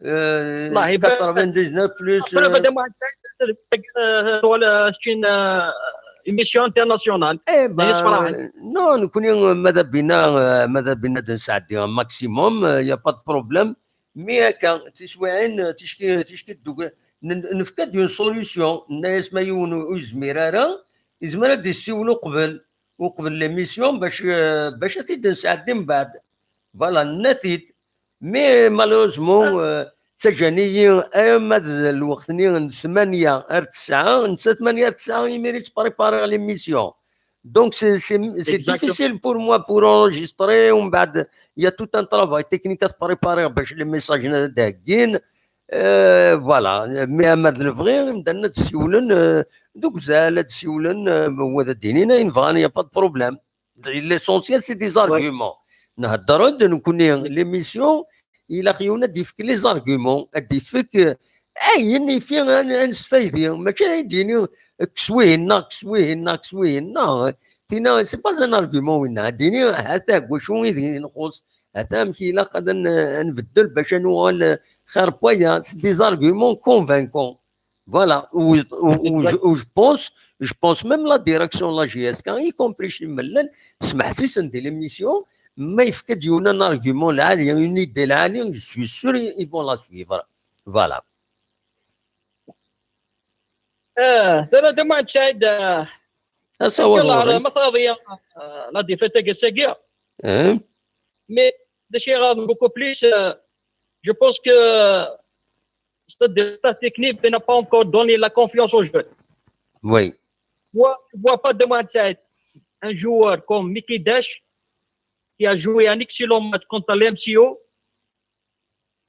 Euh, الله يبارك. quatre-vingt-dix-neuf plus, Après, euh, بعد ما تسعد، euh, ولا شين, euh, émission internationale. Eh Yes, voilà. ben, non, نكوني ماذا بينا، ماذا بينا نسعدي un maximum, il n'y a pas de problème. Mais هكا تسويعين تشكي تشكي دوك نفكا une solution. الناس ما يونو يزمير راه يزمر هاد يسيولو قبل وقبل l'émission باش باش تيد نسعدي من بعد. Voilà, نتيد. Mais malheureusement, euh, تجاني اما الوقت ني ثمانية ار تسعة، نسى ثمانية ار تسعة يميري تبريباري l'émission. Donc c'est c'est c'est Exactement. Difficile pour moi pour enregistrer. ومن بعد il y a tout un travail technique à préparer باش les messages هذا داكين. Euh, voilà, mais اما الفغي مدنا تسولن، euh, دوك زال تسولن، euh, هو ذا دينينا ينفعني, il n'y a pas de problème. L'essentiel c'est des arguments. نهضر نكوني l'émission il a rien à dire les arguments, à dire que اين في نسفايدي ماشي يديني كسوينا كسوينا كسوينا. تينا c'est pas un argument وين ديني هذا واش وين نخص هذا مشي لا قد نبدل باش نوال خير بويا. C'est des arguments convaincants. Voilà, où, où, où, je, où je pense, je pense même la direction de la J S K, y compris chez Mellen, سمح سي سندي l'émission, ما يفقد يونا un argument العالي, une idée العالي, je suis sûr ils vont la suivre. Voilà. آه، ترى دابا تشاهد، آه، أصور يلا على وري. ما فاضية، آه، la défaite تاع ساكيا. Hein? Mais des choses beaucoup plus, euh, je pense que c'est-à-dire staff technique n'a pas encore donné la confiance aux jeunes. Oui. Moi, je vois pas demain, ça, un joueur comme Mickey Dash, qui a joué un excellent match contre l'M C O,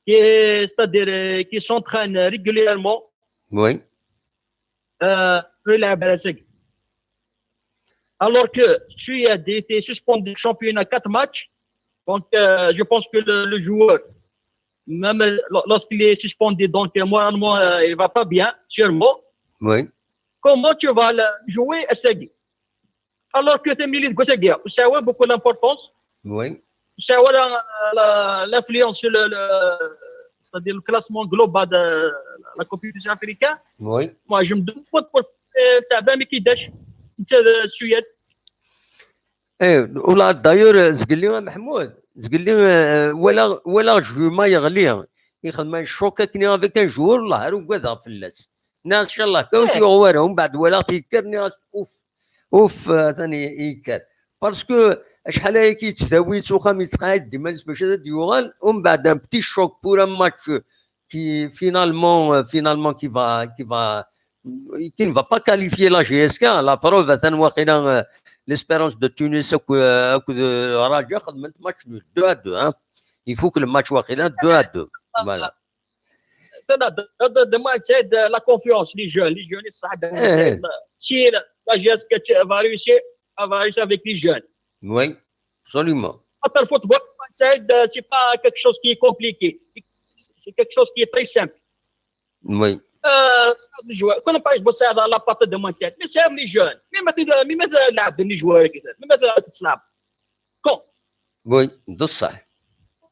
qui est, c'est-à-dire, euh, qui s'entraîne régulièrement, Oui. euh, يلعب على ساكي. Alors que Suyad a été suspendu du championnat quatre matchs. Donc, euh, je pense que le, le joueur, même lo- lorsqu'il est suspendu, donc, euh, moralement, euh, il va pas bien, sûrement. Oui. Comment tu vas le jouer à Sagi? Alors que tu milites Gosagia, ça a beaucoup d'importance. Oui. Ça a la- la- l'influence sur le, le- c'est-à-dire le classement global de la compétition africaine. Oui. Moi, je me demande pour, pour euh, Taban Mickey Dash, c'est le Suyad. ايه، ولا دايور زقلي محمود، زقلي، آه، ولا ولا جوما يغلي يخدم شوك كني افيك ان جوور، والله غير وقادها فلاس. ناس ان شاء الله كون إيه. تيغوارهم بعد ولا تيكر ناس اوف اوف، آه، ثاني يكر. Parce que شحال هي كيتداوي وخا يتقاعد ديما باش هذا يوغال، ومن بعد un petit choc pour un match qui finalement, euh, finalement qui va qui va qui ne va pas qualifier la J S K. La preuve, ثاني واقيلا, euh, l'Espérance de Tunis اكو اكو راجا خدمت match nul deux à deux, hein. Il faut que le match واقيلا deux à deux. Voilà. هذا هذا دابا تساعد la confiance, les jeunes, les jeunes, ça, إيه. Si la, la J S K va réussir, elle va réussir avec les jeunes. Oui, absolument. Après le football, تساعد, c'est pas quelque chose qui est compliqué. C'est- C'est quelque chose qui est très simple. Oui. آه، صعب الجوار. كنا باش بصير هذا لاباط دو ماتشات. مي سير لي جون. مي ما تد-، مي ما تلعب لي جوار كذا. مي ما تلعب تصلاب. كون. Oui, بصح.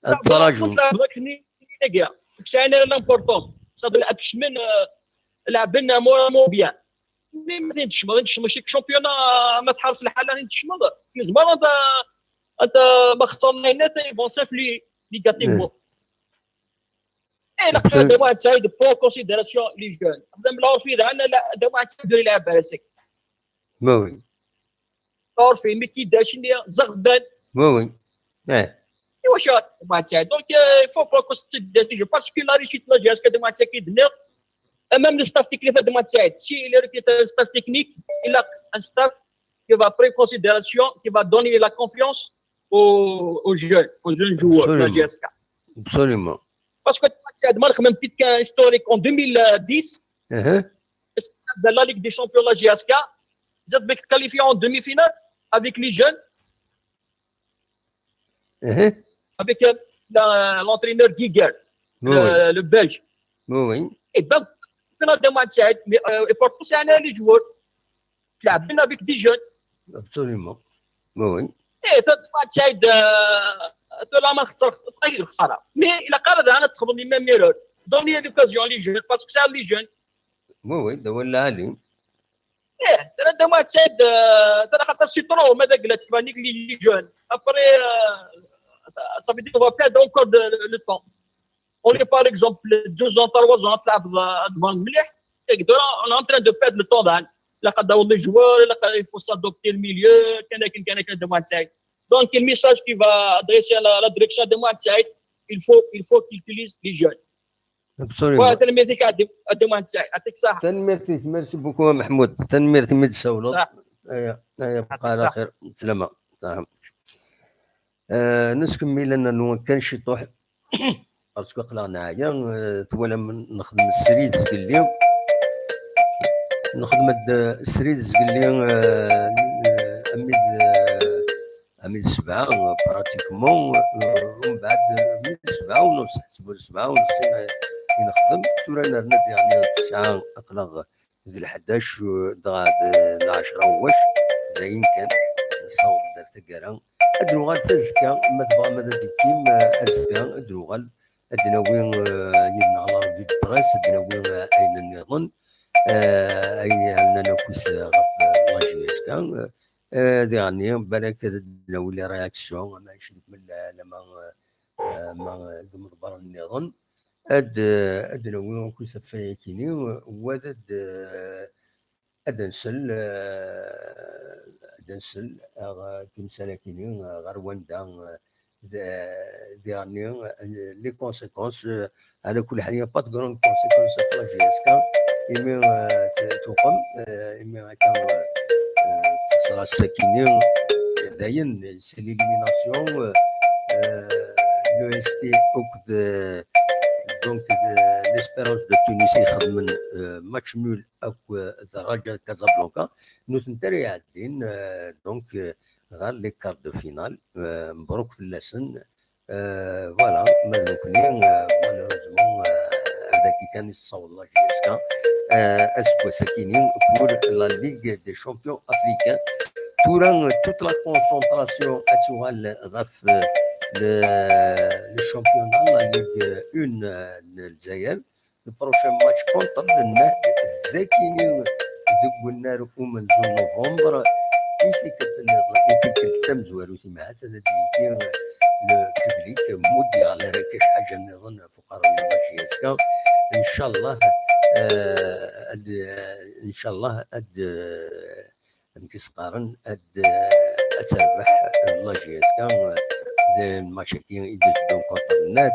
التراجم. كنت لعب لك ني-، نيجيا. كسانا لامبورطونس. صاب الأكشمن، آه، لعبنا مورا مو بيان. مي ما تنتش، ما تنتش ماشي شامبيونا، ما تحرس الحالة، ما تنتش مضر. زمان أنت، أنت ما خسرنا هنا، تي بون سيف لي نيجاتيفمون. اي لا، بصح- دابا تسايد بو كونسيديراسيون لي جون. بدا من العرفي عندنا، لا، دابا تسايد يلعب على سك. Oui, oui. عرفي مي كي داش اللي زغدان. Oui, oui. اه. ايوا شاد ما تسايد. دونك، آه، فو بو كونسيديراسيون لي جون باسكو لا ريشيت لا جي اس كا دابا تسايد كي دنيغ. امام لو ستاف تكنيك دابا تسايد. سي لي ريكروت ستاف تكنيك، الا ان ستاف كي فا بري كونسيديراسيون، كي فا دوني لا كونفيونس او، او جون، او جون جوور لا Absolument. جي اس كا. Absolument. باسكو تساعد ما نخمم بيت كان هيستوريك اون ألفين وعشرة، اها. dans la Ligue des Champions la J S K, زاد بك كاليفي اون دومي فينال افيك لي جون، اها. افيك لونترينور غيغر، Oui, oui. لو بلج. Oui, oui. اي دونك فينال دو ماتش تساعد، اي بورتو سي انا لي جوور تلعب بينا افيك دي جون. Absolument. Oui, oui. ايه تو ماتش تساعد، تو لا ما نخسر، طيب الخساره. مي الا قال هذا انا تخبرني ميم ميرور، دوني لوكازيون لي جون باسكو سا لي جون. Oui, oui, دابا ولا عالي. ايه ترى دو ماتش تساعد، ترى خاطر سي ترو ماذا قلت كيما نيك لي جون ابري. صافي دي فوا بيرد اونكور لو طون. اولي بار اكزومبل دو زون تروا زون تلعب ديفون مليح، اون ان تران دو بيرد لو طون دان. لا قد والله جوار لا، il faut s'adapter le milieu. كان كان كان كان دو ماتش تساعد. دونك الميساج كي فا ادريسي لا ديريكسيون دو ماتش تساعد، il faut il faut qu'il utilise les jeunes. Absolument. وهذا الميديك دو ماتش تساعد. يعطيك الصحه. تنميرتك، merci beaucoup محمود، تنميرتك ميد سولو. صح. ايا، ايا، بقى يعطيك على الصحة. خير. سلامة. سلام. آه، نسكن ميلان نو كان شي طوح. باسكو قلعنا عيا، آه، توالى من نخدم السريد زقلي. نخدم الد-، السريد زقلي، آه، آه، أميد، آه، أميد سبعة، آه، براتيكمون، آه، ومن بعد أميد سبعة ونص، حسب سبعة ونص، آه، نخدم. تورا نرنا يعني تسعة أقلغ ذي الحداش، آه، دغا د-، العشرة واش، زين كان. نصور دار تقرا. أدنو غا تزكا، ما تبغى ما ديكيم، آه، أزكا، أدنو غا أدناوي، آه، يدنا على دي بريس، أدناوي، آه، أين نظن، آه، أين أننا كنت غف لاجيسكا، آه، آه، دي غني، بالك أدناوي لي رياكسيون، ما يشد من لا، لا ما، آه، ما، دم البر النظن. أد، أدناوي كنت فيكيني، وادد، آه، أدنسل، آه، أدنسل، آه، تمسالكيني، آه، غير وندا، آه، د-، ديرني، آه، لي كونسيكونس، آه، على كل حال، با دو غران كونسيكونس في لا جي اس كا، إيمي، آه، ت-، توقم، آه، إيمي هكا، آه، تصرا السكيني، داين، سي ليليميناسيون، آه، لو اس تي اوك د-، دونك د-، ليسبيرونس دو تونس يخدمن، آه، ماتش نول اكو الرجاء كازابلانكا، نوثن ترى يعدين، آه، دونك، آه، غير لي كار دو فينال، آه، مبروك في اللسن. آه، فوالا، ما نكني، آه، مالوريزمون، آه، هذاك كان يتصور لا جي اس كا، آه، اسكو ساكيني بور لا ليغ دي شامبيون افريكان. تورا توت لا كونسونطراسيون اتوغال غاف، آه، ل-، لو شامبيون لا ليغ اون، آه، الجزائر. البروشين ماتش كونتر النهد الذاكيني دق النار ومنزول نوفمبر. إيتيكت النظام، إيتيكت تمزوار وتمعات هذا ديكي لو بيبليك مودي على كاش حاجة نظن فقراء الجي اس كا. إن شاء الله، آه، أد-، إن شاء الله أد-، نكسقارن أد-، أتربح لا جي اس كا. الماتش كي يدي تدون كونتر الناد،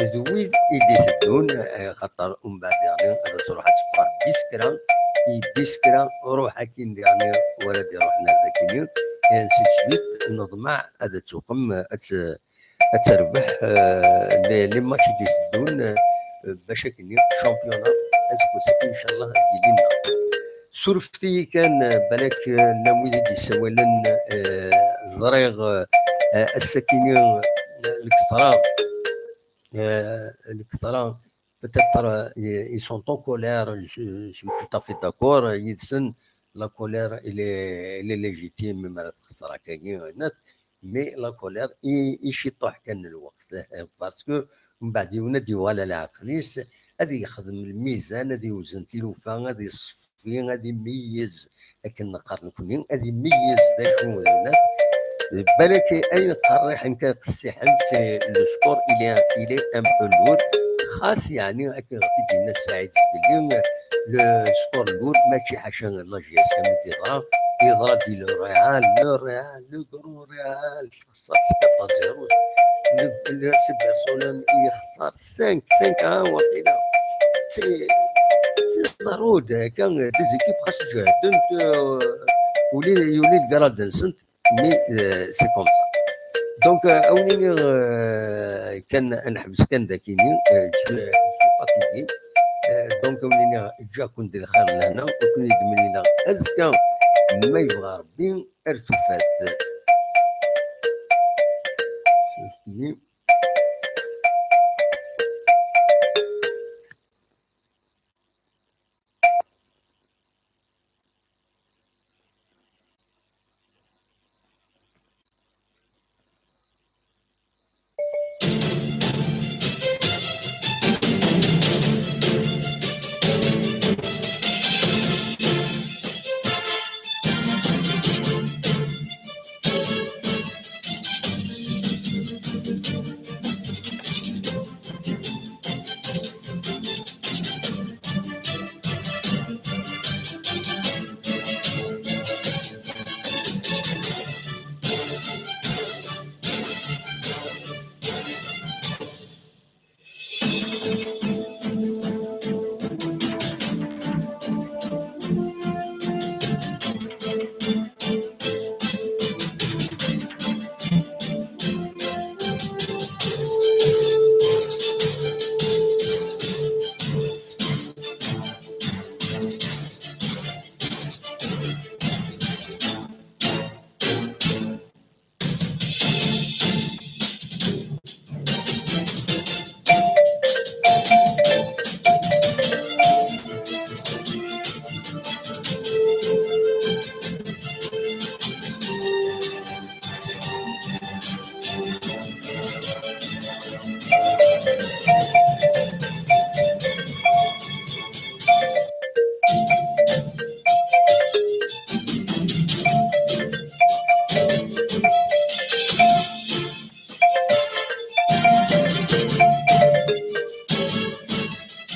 ذويد يدي تدون، آه، خاطر ومن بعد يعني هذا تروح تفكر بيسكرا، يديسكرا روح كي يعني ولا دي روح نادكيني. انسي تشويت نضمع هذا تسوقم أت-، أتربح، آه، لي، لي ماتش دي تدون، آه، باش كني شامبيونا. اسكو سكي إن شاء الله يجي لنا. سورفتي كان، آه، بالك، آه، ناوي دي سوالن، آه، زريغ، آه، السكيني، آه، الكثرة، آه، الكثرة peut-être, euh, ils sont en colère, je, je suis tout à fait d'accord, yid-sen, la colère, elle est, elle est légitime, mi ara txeṣṣer akkagi, mais la colère, i, i ciṭuḥ kan n lweqt, parce que mbeɛd yiwen ad d-yuɣal ar leɛqel-is, ad yexdem lmizan, ad yewzen tilufa, ad iṣeffi, ad imeyyez, akken neqqar nekni, ad imeyyez d acu d awnat. Balak ayen qerriḥen kan qessiḥen, c'est le score, il est, il est un peu lourd. Xas, yeɛni, akken ɣef i d-yenna Saɛid Zgelli, le score lourd, mačči ḥaca la J S M i d-yeḍra, yeḍra-d i le Real, le Real, le gros Real, txeṣṣer quatre à zéro. Le, le F C Barcelone yexṣer cinq, cinq à un waqila. C'est, c'est la route, kan, des équipes xas ǧehdent, euh, yuli, yuli lgrad-nsent, mais, euh, c'est comme ça. Donc, euh, awen-iniɣ, euh, kan, ad neḥbes kan dakini, euh, je, je suis fatigué. Euh, donc, awen-iniɣ, ǧǧiɣ-ken di lxir lehna, ad ken-id-mlileɣ azekka, ma yebɣa Rebbi, ar tufat. Surtout,